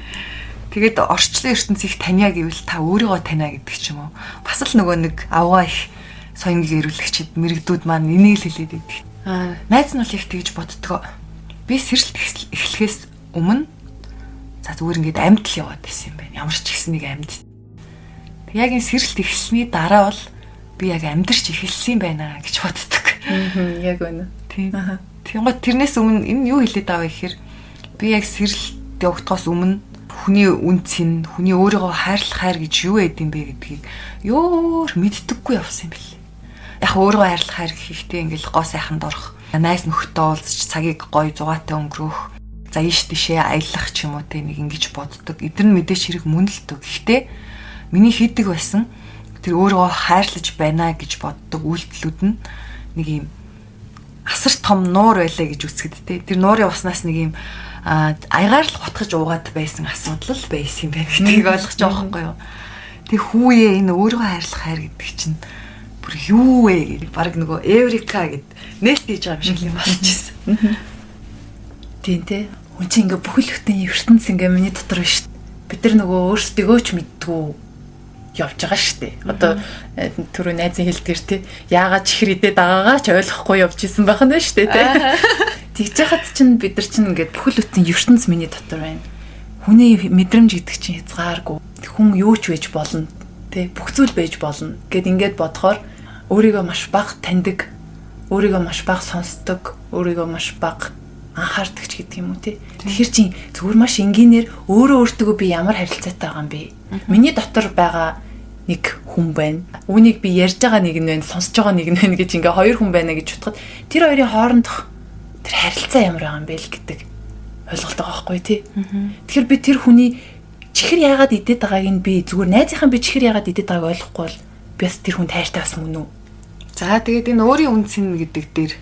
Тэгээд орчлон ертөнцийг таниа гэвэл та өөрийгөө таниа гэдэг ч юм уу. Бас л нөгөө нэг авгаа их соёнгийн эрүүлэгчид мэрэгдүүд маань энийг л хэлээд идэг. Аа найз нь бол их тэгж боддгоо. Би сэрэлт эхлэхээс өмнө за зүгээр ингээд амьд л яваад байсан юм байна. Ямар ч гэсэн нэг амьд. Тэг яг энэ сэрэлт эхэлсний дараа бол би яг амьдарч эхэлсэн юм байна гэж боддог. Яг үнэ. Тийм. Тэгэнгүүт тэрнээс өмнө энэ юу хэлээд байгаа вэ гэхээр би яг сэрэлт явагдахаас өмнө хүний үн цэн, хүний өөрийгөө хайрлах хайр гэж юу байд юм бэ гэдгийг ёор мэддэггүй явсан юм бэл. Яг өөрийгөө хайрлах хайр гэхдээ ингээл гоо сайханд орох, найз нөхдөд уулзч цагийг гоё зугаатай өнгөрөөх, за ийш тийшээ аялах ч юм уу те нэг ингэж боддог. Эдгээр нь мэдээж хэрэг мөн л дөө. Гэхдээ миний хийдэг байсан тэр өөрийгөө хайрлаж байна гэж боддог үйлдэлүүд нь нэг юм асар том нуур байлаа гэж үзэхэд те тэр нуурын уснаас нэг юм аягаар л гутгаж уугаад байсан асуудал л байсан юм байна гэдгийг ойлгож байгаа байхгүй юу. Тэг хүүе энэ өөрийгөө хайрлах хайр гэдэг чинь бүр юу вэ гэж баг нөгөө эврика гэд нээлт хийж байгаа юм шиг юм болчихсон. Тийм те. Хүн чинь ингээ бүхэл бүтэн ертөнц ингээ миний дотор биш. Бид нар нөгөө өөрсдийгөө ч мэддгүү явж байгаа шүү дээ. Одоо түрүү найзын хэлдгэр те яагаад чихэр идээд байгаагаа ч ойлгохгүй явж исэн байх нь шүү дээ те. Тэгж яхад чинь бид нар чинь ингээд бүхэл бүтэн ертөнц миний дотор байна. Хүний мэдрэмж гэдэг чинь хязгааргүй. Хүн юу ч байж болно те бүх зүйл байж болно гэд ингээд бодохоор өөрийгөө маш бага таньдаг, өөрийгөө маш бага сонсдог, өөрийгөө маш бага анхаардаг ч гэдэг юм уу те. Тэгэхээр чинь зүгээр маш энгийнээр өөрөө өөртөө би ямар харилцаатай байгаа юм бэ? Миний дотор байгаа нэг хүн байна. Үүнийг би ярьж байгаа нэг нь байна, сонсож байгаа нэг нь байна гэж ингээ хоёр хүн байна гэж бодоход тэр хоёрын хоорондох тэр харилцаа ямар байгаа юм бэ л гэдэг ойлголт байгаа байхгүй тий. Тэгэхээр би тэр хүний чихэр яагаад идээд байгааг нь би зүгээр найзынхаа би чихэр яагаад идээд байгааг ойлгохгүй бол би бас тэр хүнд хайртай бас мөн үү? За тэгээд энэ өөрийн үн цэн гэдэг дээр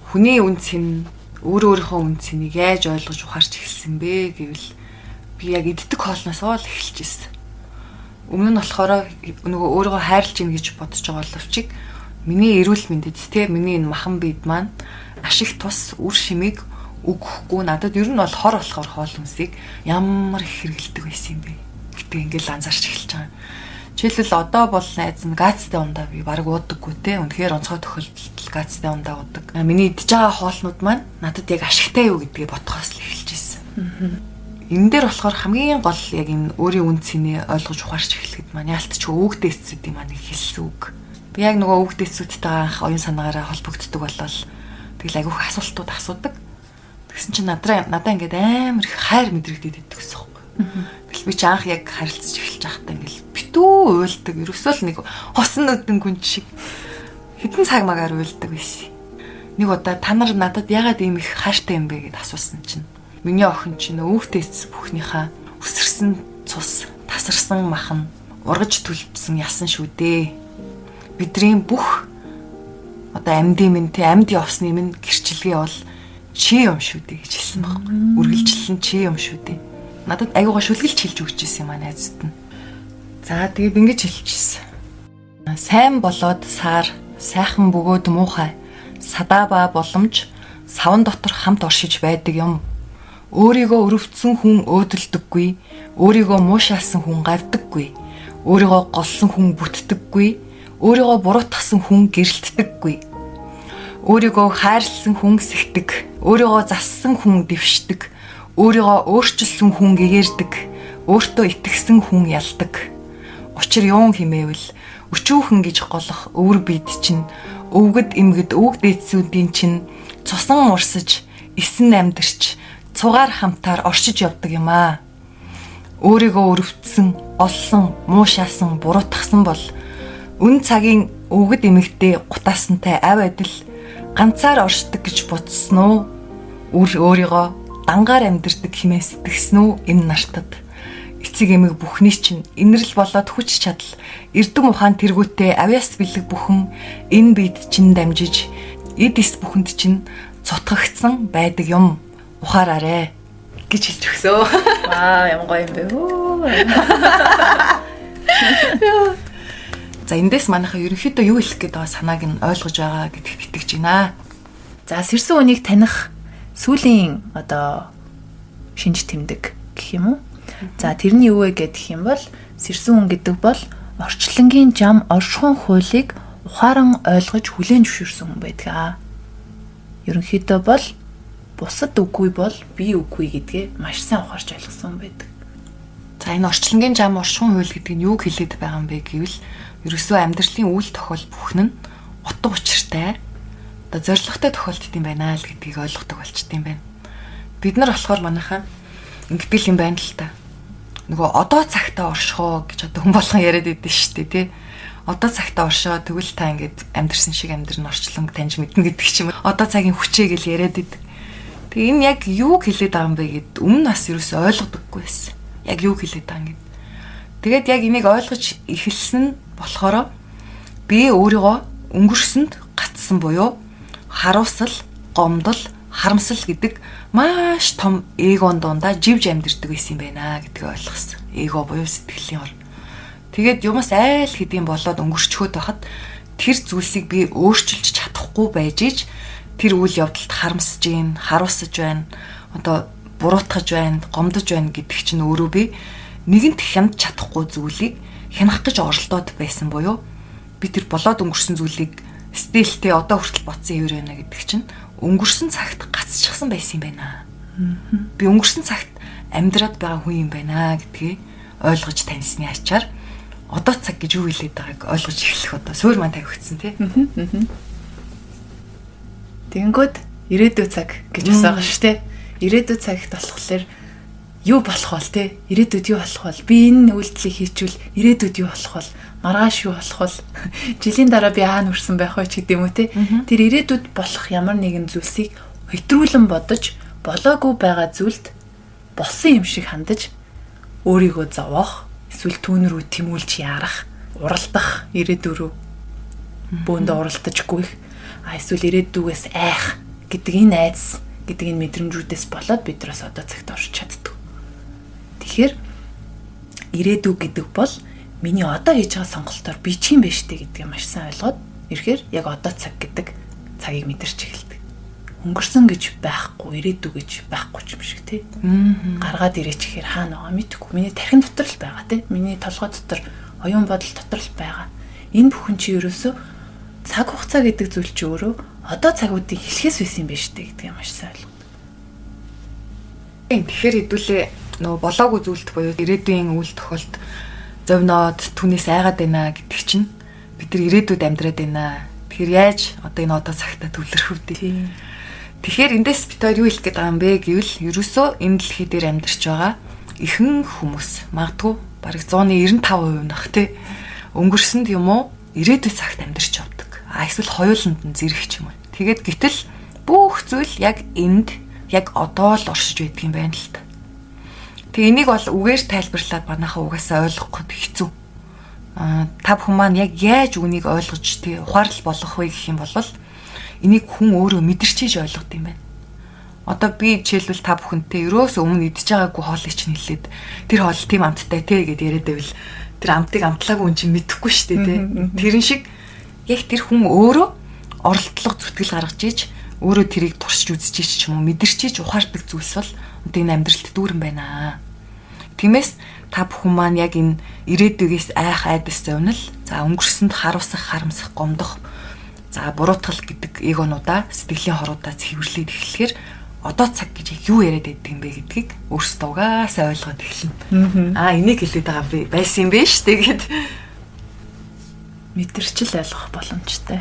хүний үн цэн өөр өөрийнхөө үн цэнийг яаж ойлгож ухаарч эхэлсэн бэ гэвэл би яг иддэг хоолноос л эхэлж ирсэн. Өмнө нь болохоор нөгөө өөрийгөө хайрлаж ийн гэж бодож байгаа боловч миний эрүүл мэндэд те миний энэ махан биед маань ашиг тус үр шимийг өгөхгүй надад ер нь бол хор болохоор хоол хүнсийг ямар их хэрэгэлдэг байсан юм бэ гэдэг ингээл анзаарч эхэлж байгаа. Жишээлбэл одоо бол найз нь газтай ундаа би бараг уудаггүй те. Үнэхээр онцгой тохиолдолд газтай ундаа уудаг. Миний идж байгаа хоолнууд маань надад яг ашигтай юу гэдгээ бодхоос л эхэлж ирсэн. Энэ дээр болохоор хамгийн гол яг энэ өөрийн үн цэнээ ойлгож ухаарч эхлэхэд маань яалтч өвөг дээдсүүдийн маань хэлсэн үг. Би яг нөгөө өвөг дээдсүүдтэйгээ анх оюун санаагаараа холбогддог болол тэгэл айгүйх асуултууд асуудаг. Тэгсэн чинь надаа ингээд амар их хайр мэдрэгдээд идэх гэсэн юм. Тэгэл би чи анх яг харилцаж эхэлж байхдаа ингээл битүү уйлдаг. Ерөөсөө л нэг хосон нүдэн гүн шиг хэдэн цаг магаар уйлдаг байсан. Нэг удаа та нар надад ягаад ийм их хайртай юм бэ гэд асуусан чинь миний охин чинь өвөгтөөс бүхнийхээ үсэрсэн цус, тасарсан махан, ургаж төлөвчсөн ясан шүү дээ. Бидний бүх одоо амьдын минь тэ амьд явсны минь гэрчилгээ бол чи юм шүү дээ гэж хэлсэн байхгүй. Үргэлжлэн чи юм шүү дээ. Надад айгуугаа шүлгэлж хэлж өгч ирсэн юм аа найзад нь. За тэгээд ингэж хэлчихсэн. Сайн болоод саар, сайхан бөгөөд муухай, садаа ба боломж саван дотор хамт оршиж байдаг юм. Өөрийгөө өрөвдсөн хүн өөдөлдөггүй, өөрийгөө муушаалсан хүн гавдаггүй, өөрийгөө голсон хүн бүтдэггүй, өөрийгөө буруутгасан хүн гэрэлтдэггүй. Өөрийгөө хайрлсан хүн сэгдэг, өөрийгөө зассан хүн дэвшдэг, өөрийгөө өөрчилсөн хүн гэгэрдэг, өөртөө итгэсэн хүн ялдаг. Учир юун химээвэл өчүүхэн гэж голох өвөр бид чинь өвгөд эмгэд өвөг дээдсүүдийн чинь цусан урсаж, эсэн амьдарч, цугаар хамтаар оршиж явдаг юм аа. Өөрийгөө өрөвдсөн, олсон, муушаасан, буруутгасан бол үн цагийн өвгөд эмэгтэй гутаасантай ав адил ганцаар оршдог гэж бодсон уу? Үр өөрийгөө дангаар амьдэрдэг хэмээн сэтгсэн үү энэ нартад? Эцэг эмэг бүхний чинь инэрл болоод хүч чадал, эрдэм ухаан тэргүүтээ авьяас бэлэг бүхэн энэ бид чинь дамжиж эд эс бүхэнд чинь цутгагдсан байдаг юм. Ухаараарэ гэж хэлж өгсөө. Вау, ямар гоё юм бэ. За эндээс манайхаа ерөнхийдөө юу хэлэх гээд байгаа санааг нь ойлгож байгаа гэдэгт итгэж байна. За сэрсэн үнийг таних сүүлийн одоо шинж тэмдэг гэх юм уу? За тэрний юу вэ гэх юм бол сэрсэн хүн гэдэг бол орчлонгийн жам оршихуун хуулийг ухаан ойлгож хүлээн зөвшөөрсөн хүн байдаг. Ерөнхийдөө бол бусад үгүй бол би үгүй гэдгээ маш сайн ухаарч ойлгосон байдаг. За энэ орчлонгийн жам оршихуун хууль гэдэг нь юуг хэлээд байгаа юм бэ гэвэл ерөөсөө амьдралын үйл тохиол бүхэн нь утга учиртай одоо зорилготой тохиолддог юм байна л гэдгийг ойлгодог болчт юм байна. Бид нар болохоор манайхаа ингэдэг юм байна л та. Нөгөө одоо цагтаа оршихоо гэж одоо хүн болгон яриад идэв шүү дээ тий. Одоо цагтаа оршоо тэгвэл та ингээд амьдрсан шиг амьдрын орчлон таньж мэднэ гэдэг ч юм. Одоо цагийн хүчээ гэл яриад идэг. Тэгээ энэ яг юуг хэлээд байгаа юм бэ гэд өмнө нас ерөөсөө ойлгодоггүй байсан. Яг юуг хэлээд байгаа юм гэд. Тэгээд яг энийг ойлгож эхэлсэн нь болохоор би өөрийгөө өнгөрсөнд гацсан буюу харуусал, гомдол, харамсал гэдэг маш том эгон дундаа живж амьдэрдэг байсан юм байна гэдгийг ойлгосон. Эго буюу сэтгэлийн ор. Тэгээд юмас айл хэдийн болоод өнгөрчхөөд байхад тэр зүйлсийг би өөрчилж чадахгүй байж ич тэр үйл явдалд харамсаж гин, харуусаж байна, одоо буруутгаж байна, гомдож байна гэдэг чинь өөрөө би нэгэнт хямд чадахгүй зүйлийг хянах гэж оролдоод байсан буюу би тэр болоод өнгөрсөн зүйлийг стилтэй одоо хүртэл бодсон юм байна гэдэг чинь өнгөрсөн цагт гацчихсан байсан юм байна. Би өнгөрсөн цагт амьдраад байгаа хүн юм байна гэдгийг ойлгож таньсны ачаар одоо цаг гэж юу хэлээд байгааг ойлгож эхлэх одоо суур маань тавигдсан тий. Тэгэнгүүт ирээдүй цаг гэж бас байгаа шүү дээ. Ирээдүй цагт болохоор юу болох вэ те? Ирээдүйд юу болох вэ? Би энэ үйлдэлийг хийчихвэл ирээдүйд юу болох вэ? Маргааш юу болох вэ? Жилийн дараа би хаана хүрсэн байх вэ ч гэдэм үү те? Тэр ирээдүйд болох ямар нэгэн зүйлсийг хэтрүүлэн бодож болоогүй байгаа зүйлд болсон юм шиг хандаж өөрийгөө зовоох, эсвэл түүн рүү тэмүүлж яарах, уралдах ирээдүй рүү бөөндөө уралдаж гүйх, а эсвэл ирээдүгээс айх гэдэг энэ айдас гэдэг энэ мэдрэмжүүдээс болоод бид нараас одоо цагт орж чаддаг. Тэгэхээр ирээдүй гэдэг бол Миний одоо хийж байгаа сонголтоор би ч юм бэ штэ гэдгийг маш сайн ойлгоод ирэхээр яг одоо цаг гэдэг цагийг мэдэрч эхэлдэг. Өнгөрсөн гэж байхгүй, ирээдүй гэж байхгүй ч юм шиг тий. Гаргаад ирээч гэхээр хаана байгаа мэдэхгүй. Миний тархин дотор л байгаа тий. Миний толгой дотор, оюун бодол дотор л байгаа. Энэ бүхэн чи ерөөсөө цаг хугацаа гэдэг зүйл чи өөрөө одоо цагуудыг хэлхээс байсан юм байна штэ гэдгийг маш сайн ойлгодог. Тэгэхээр хэдүүлээ нөгөө болоогүй зүйлт буюу ирээдүйн үйл тохиолд зовноод түүнээс айгаад байна гэдэг чинь бид нар ирээдүйд амьдраад байна. Тэгэхээр яаж одоо энэ одоо цагтаа төвлөрөх вэ? Тэгэхээр эндээс бид хоёр юу хэлэх гээд байгаа юм бэ гэвэл ерөөсөө энэ дэлхий дээр амьдарч байгаа ихэнх хүмүүс магадгүй бараг 195% нах тий өнгөрсөнд юм уу ирээдүйн цагт амьдарч явдаг. А эсвэл хоёуланд нь зэрэг ч юм уу. Тэгээд гэтэл бүх зүйл яг энд яг одоо л оршиж байдаг юм байна л та. Тэгээ энийг бол үгээр тайлбарлаад манайхаа угаасаа ойлгох гээд хэцүү. Аа та бүхэн маань яг яаж үнийг ойлгож тий ухаарлал болгох вэ гэх юм бол энийг хүн өөрөө мэдэрчиж ойлгод юм байна. Одоо би жишээлбэл та бүхэнтэй ерөөсөө өмнө идэж байгаагүй хоолыг чинь хэлээд тэр хоол тийм амттай те гэд яриад байвал тэр амтыг амтлаагүй хүн чинь мэдэхгүй шүү дээ те. Тэрэн шиг яг тэр хүн өөрөө оролдлого зүтгэл гаргаж иж өөрөө тэрийг туршиж үзэж ч юм уу мэдэрчиж ухаардаг зүйлс бол одоо энэ амьдралд дүүрэн байна. Тиймээс та бүхэн маань яг энэ ирээдүйгээс айх айдас зовнил, за өнгөрсөнд харуулсах, харамсах, гомдох, за буруутгал гэдэг эгонуудаа сэтгэлийн хоруудаа цэвэрлээд эхлэхээр одоо цаг гэж юу яриад байдаг юм бэ гэдгийг өөрсдөө угаасаа ойлгоод эхэлнэ. Аа энийг хэлээд байгаа би байсан юм бэ шүү дээ гэд мэдэрчил ойлгох боломжтой.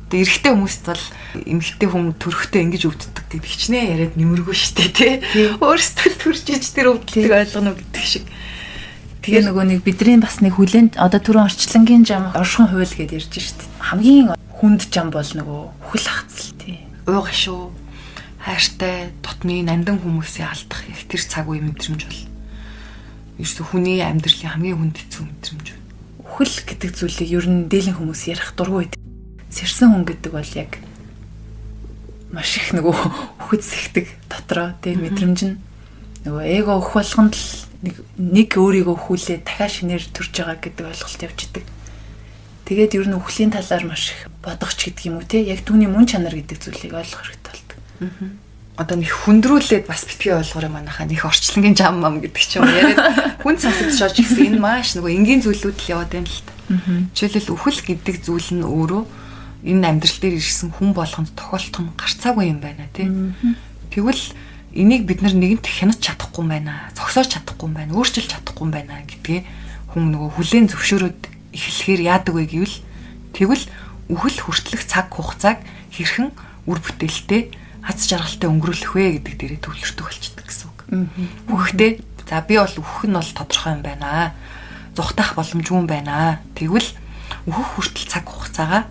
Тэгээ эрэгтэй хүмүүст бол эмэгтэй хүн төрөхтэй ингэж өвддөг гэдэг хичнээн яриад нэмэргүй шүү дээ тий. Өөрсдөө төрж иж тэр өвдөлтийг ойлгоно гэдэг шиг. Тэгээ нөгөө нэг бидний бас нэг хүлэн одоо түрүүн орчлонгийн жам оршихуйн хууль гэдээ ярьж шít. Хамгийн хүнд жам бол нөгөө үхэл хацал тий. Ууга шүү. Хайртай дотны нандин хүмүүсээ алдах их тэр цаг үе мэдрэмж бол ерөөсө хүний амьдралын хамгийн хүнд хэцүү мэдрэмж. Үхэл гэдэг зүйлийг ер нь дээлэн хүмүүс ярих дургүй байдаг. Сэрсэн хүн гэдэг бол яг маш их нөгөө үхэд сэгдэг дотроо тий мэдрэмж нь нөгөө эго өх болгонд л нэг өөрийгөө хүлээ дахиад шинээр төрж байгаа гэдэг ойлголт явж идэг. Тэгээд ер нь үхлийн талаар маш их бодох ч гэдэг юм уу тий яг түүний мөн чанар гэдэг зүйлийг ойлгох хэрэгтэй болдог. Одоо нэг хүндрүүлээд бас битгий ойлгоорой манайхаа нэг орчлонгийн жам мам гэдэг ч юм яриад хүн сонсогдож гэсэн энэ маш нөгөө энгийн зүйлүүд л яваад байна л та. Жишээлбэл үхэл гэдэг зүйл нь өөрөө энэ амьдрал дээр ирсэн хүн болгонд тохиолдох нь гарцаагүй юм байна тий. Тэгвэл энийг бид нар нэгэнт хянаж чадахгүй юм байна, зогсоож чадахгүй юм байна, өөрчилж чадахгүй юм байна гэдгээ хүн нөгөө хүлээн зөвшөөрөөд эхлэхээр яадаг вэ гэвэл тэгвэл үхэл хүртэлх цаг хугацааг хэрхэн үр бүтээлтэй аз жаргалтай өнгөрүүлэх вэ гэдэг дээрээ төвлөрдөг болчдөг гэсэн үг. Үхэхдээ за би бол үхэх нь бол тодорхой юм байна. Зүхтах боломжгүй юм байна. Тэгвэл үхэх хүртэл цаг хугацаагаа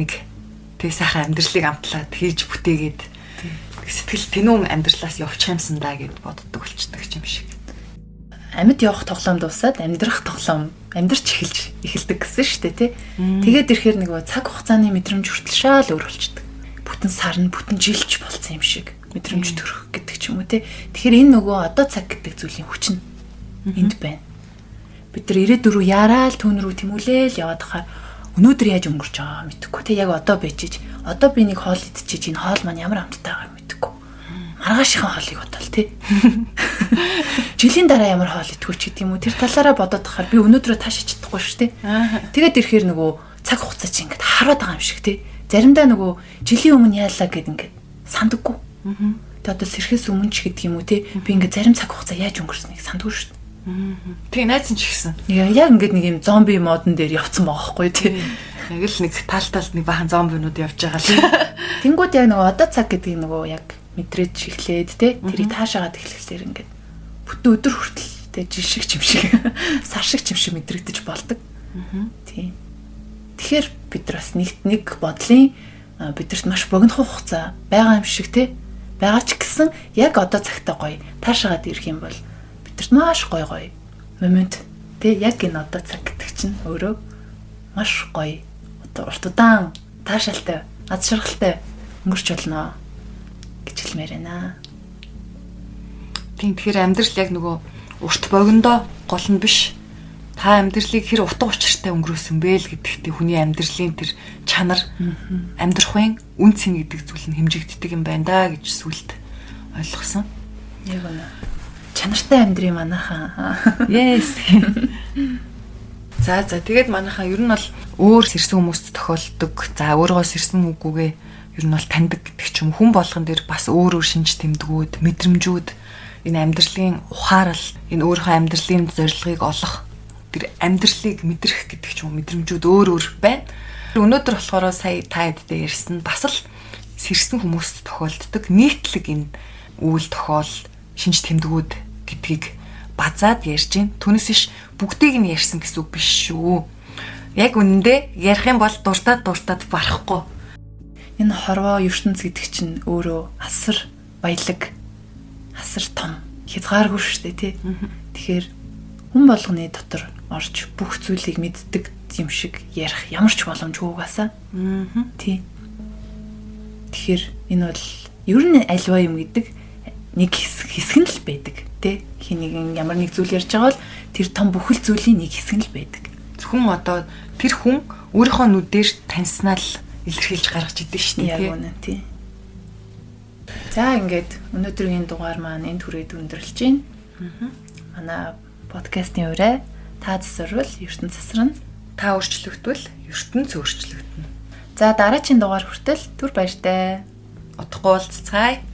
нэг тэг сайхан амьдралыг амтлаад хийж бүтээгээд сэтгэл тэнүүн амьдралаас явчих юмсан да гэд боддог болчдөг юм шиг. Амьд явах тоглоом дуусаад амьдрах тоглоом амьдрч эхэлж эхэлдэг гэсэн шүү дээ тий. Тэгээд ирэхээр нөгөө цаг хугацааны мэдрэмж хүртэл шал өөр болчдөг. Бүтэн сар нь бүтэн жилч болцсон юм шиг мэдрэмж төрөх гэдэг ч юм уу тий. Тэгэхээр энэ нөгөө одоо цаг гэдэг зүйлийн хүч нь энд байна. Бид нар ирээдүй рүү яараал түүн рүү тэмүүлээл яваад хахаар өнөөдөр яаж өнгөрч байгаа мэдэхгүй тий. Яг одоо байж ич одоо би нэг хоол идчихэж энэ хоол маань ямар амттай байгааг мэдэхгүй. Маргаашийн хоолыг бодоол тий. Жилийн дараа ямар хоол идэхүү ч гэдэг юм уу. Тэр талаараа бодоод тахаар би өнөөдрөө таашиж чадахгүй шүү тий. Тэгээд ирэхээр нөгөө цаг хугацаа чи ингээд хараад байгаа юм шиг тий. Заримдаа нөгөө жилийн өмнө яалаа гэд ингээд сандаггүй. Тэгээд одоо сэрхээс өмнө ч гэдэг юм уу тий. Би ингээд зарим цаг хугацаа яаж өнгөрснийг сандгүй шүү дээ. Тэгээ найз нь ч ихсэн. Яг ингээд нэг юм зомби модон дээр явцсан байгаа байхгүй тий. Яг л нэг тал талд нэг бахан зомбинууд явж байгаа л. Тэнгүүд яг нөгөө одоо цаг гэдэг нөгөө яг мэдрэж эхлээд тий. Тэрийг таашаагаад эхлэхлээр ингээд бүтэн өдөр хүртэл тий жил шиг чим шиг сар шиг чим шиг мэдрэгдэж болдог. Тий. Тэгэхээр бид нар бас нэг бодлын бидэрт маш богино хугацаа байгаа юм шиг тий. Байгаа ч гэсэн яг одоо цагтаа гоё таашаагаад ирэх юм бол бидэрт маш гоё гоё момент тий яг энэ одоо цаг гэдэг чинь өөрөө маш гоё урт удаан таашаалтай аз жаргалтай өнгөрч болно гэж хэлмээр байна. Тийм тэгэхээр амьдрал яг нөгөө урт богиндоо гол нь биш. Та амьдралыг хэр утга учиртай өнгөрөөсөн бэ л гэдэгтээ хүний амьдралын тэр чанар, амьдрахын үн цэн гэдэг зүйл нь хэмжигддэг юм байна да гэж сүлд ойлгосон. Яг үнэ. Чанартай амьдрын манайхан. Yes. За тэгээд манайхан ер нь бол өөр сэрсэн хүмүүст тохиолддог. За өөрийгөө сэрсэн үгүйгээ ер нь бол таньдаг гэдэг ч юм. Хүн болгон дээр бас өөр өөр шинж тэмдгүүд, мэдрэмжүүд, энэ амьдралын ухаарал, энэ өөрийнхөө амьдралын зорилгыг олох, тэр амьдралыг мэдрэх гэдэг ч юм мэдрэмжүүд өөр өөр байна. Өнөөдөр болохоор сая та хэдтэй ярьсан бас л сэрсэн хүмүүст тохиолддог нийтлэг энэ үйл тохиол, шинж тэмдгүүд гэдгийг базаад ярьж байна. Түүнээс биш бүгдийг нь ярьсан гэсэн үг биш шүү. Яг үнэндээ ярих юм бол дуртад барахгүй. Энэ хорвоо ертөнц гэдэг чинь өөрөө асар баялаг, асар том, хязгааргүй шүү дээ, тий. Тэгэхээр хүн болгоны дотор орж бүх зүйлийг мэддэг юм шиг ярих ямар ч боломжгүй угаасаа. Тий. Тэгэхээр энэ бол ер нь альва юм гэдэг нэг хэсэг нь л байдаг, тий. Хин нэгэн ямар нэг зүйл ярьж байгаа бол тэр том бүхэл зүйлийн нэг хэсэг нь л байдаг. Зөвхөн одоо тэр хүн өөрийнхөө нүдээр таньснаа л илэрхийлж гаргаж идэв шүү дээ, тий. Яг үнэ, тий. За ингээд өнөөдрийн дугаар маань энэ түрээд өндөрлөж байна. Манай подкастын урай та засварвал ертөнц засарна. Та өөрчлөгдвөл ертөнц өөрчлөгдөнө. За дараагийн дугаар хүртэл түр баяртай. Удахгүй уулзцгаая.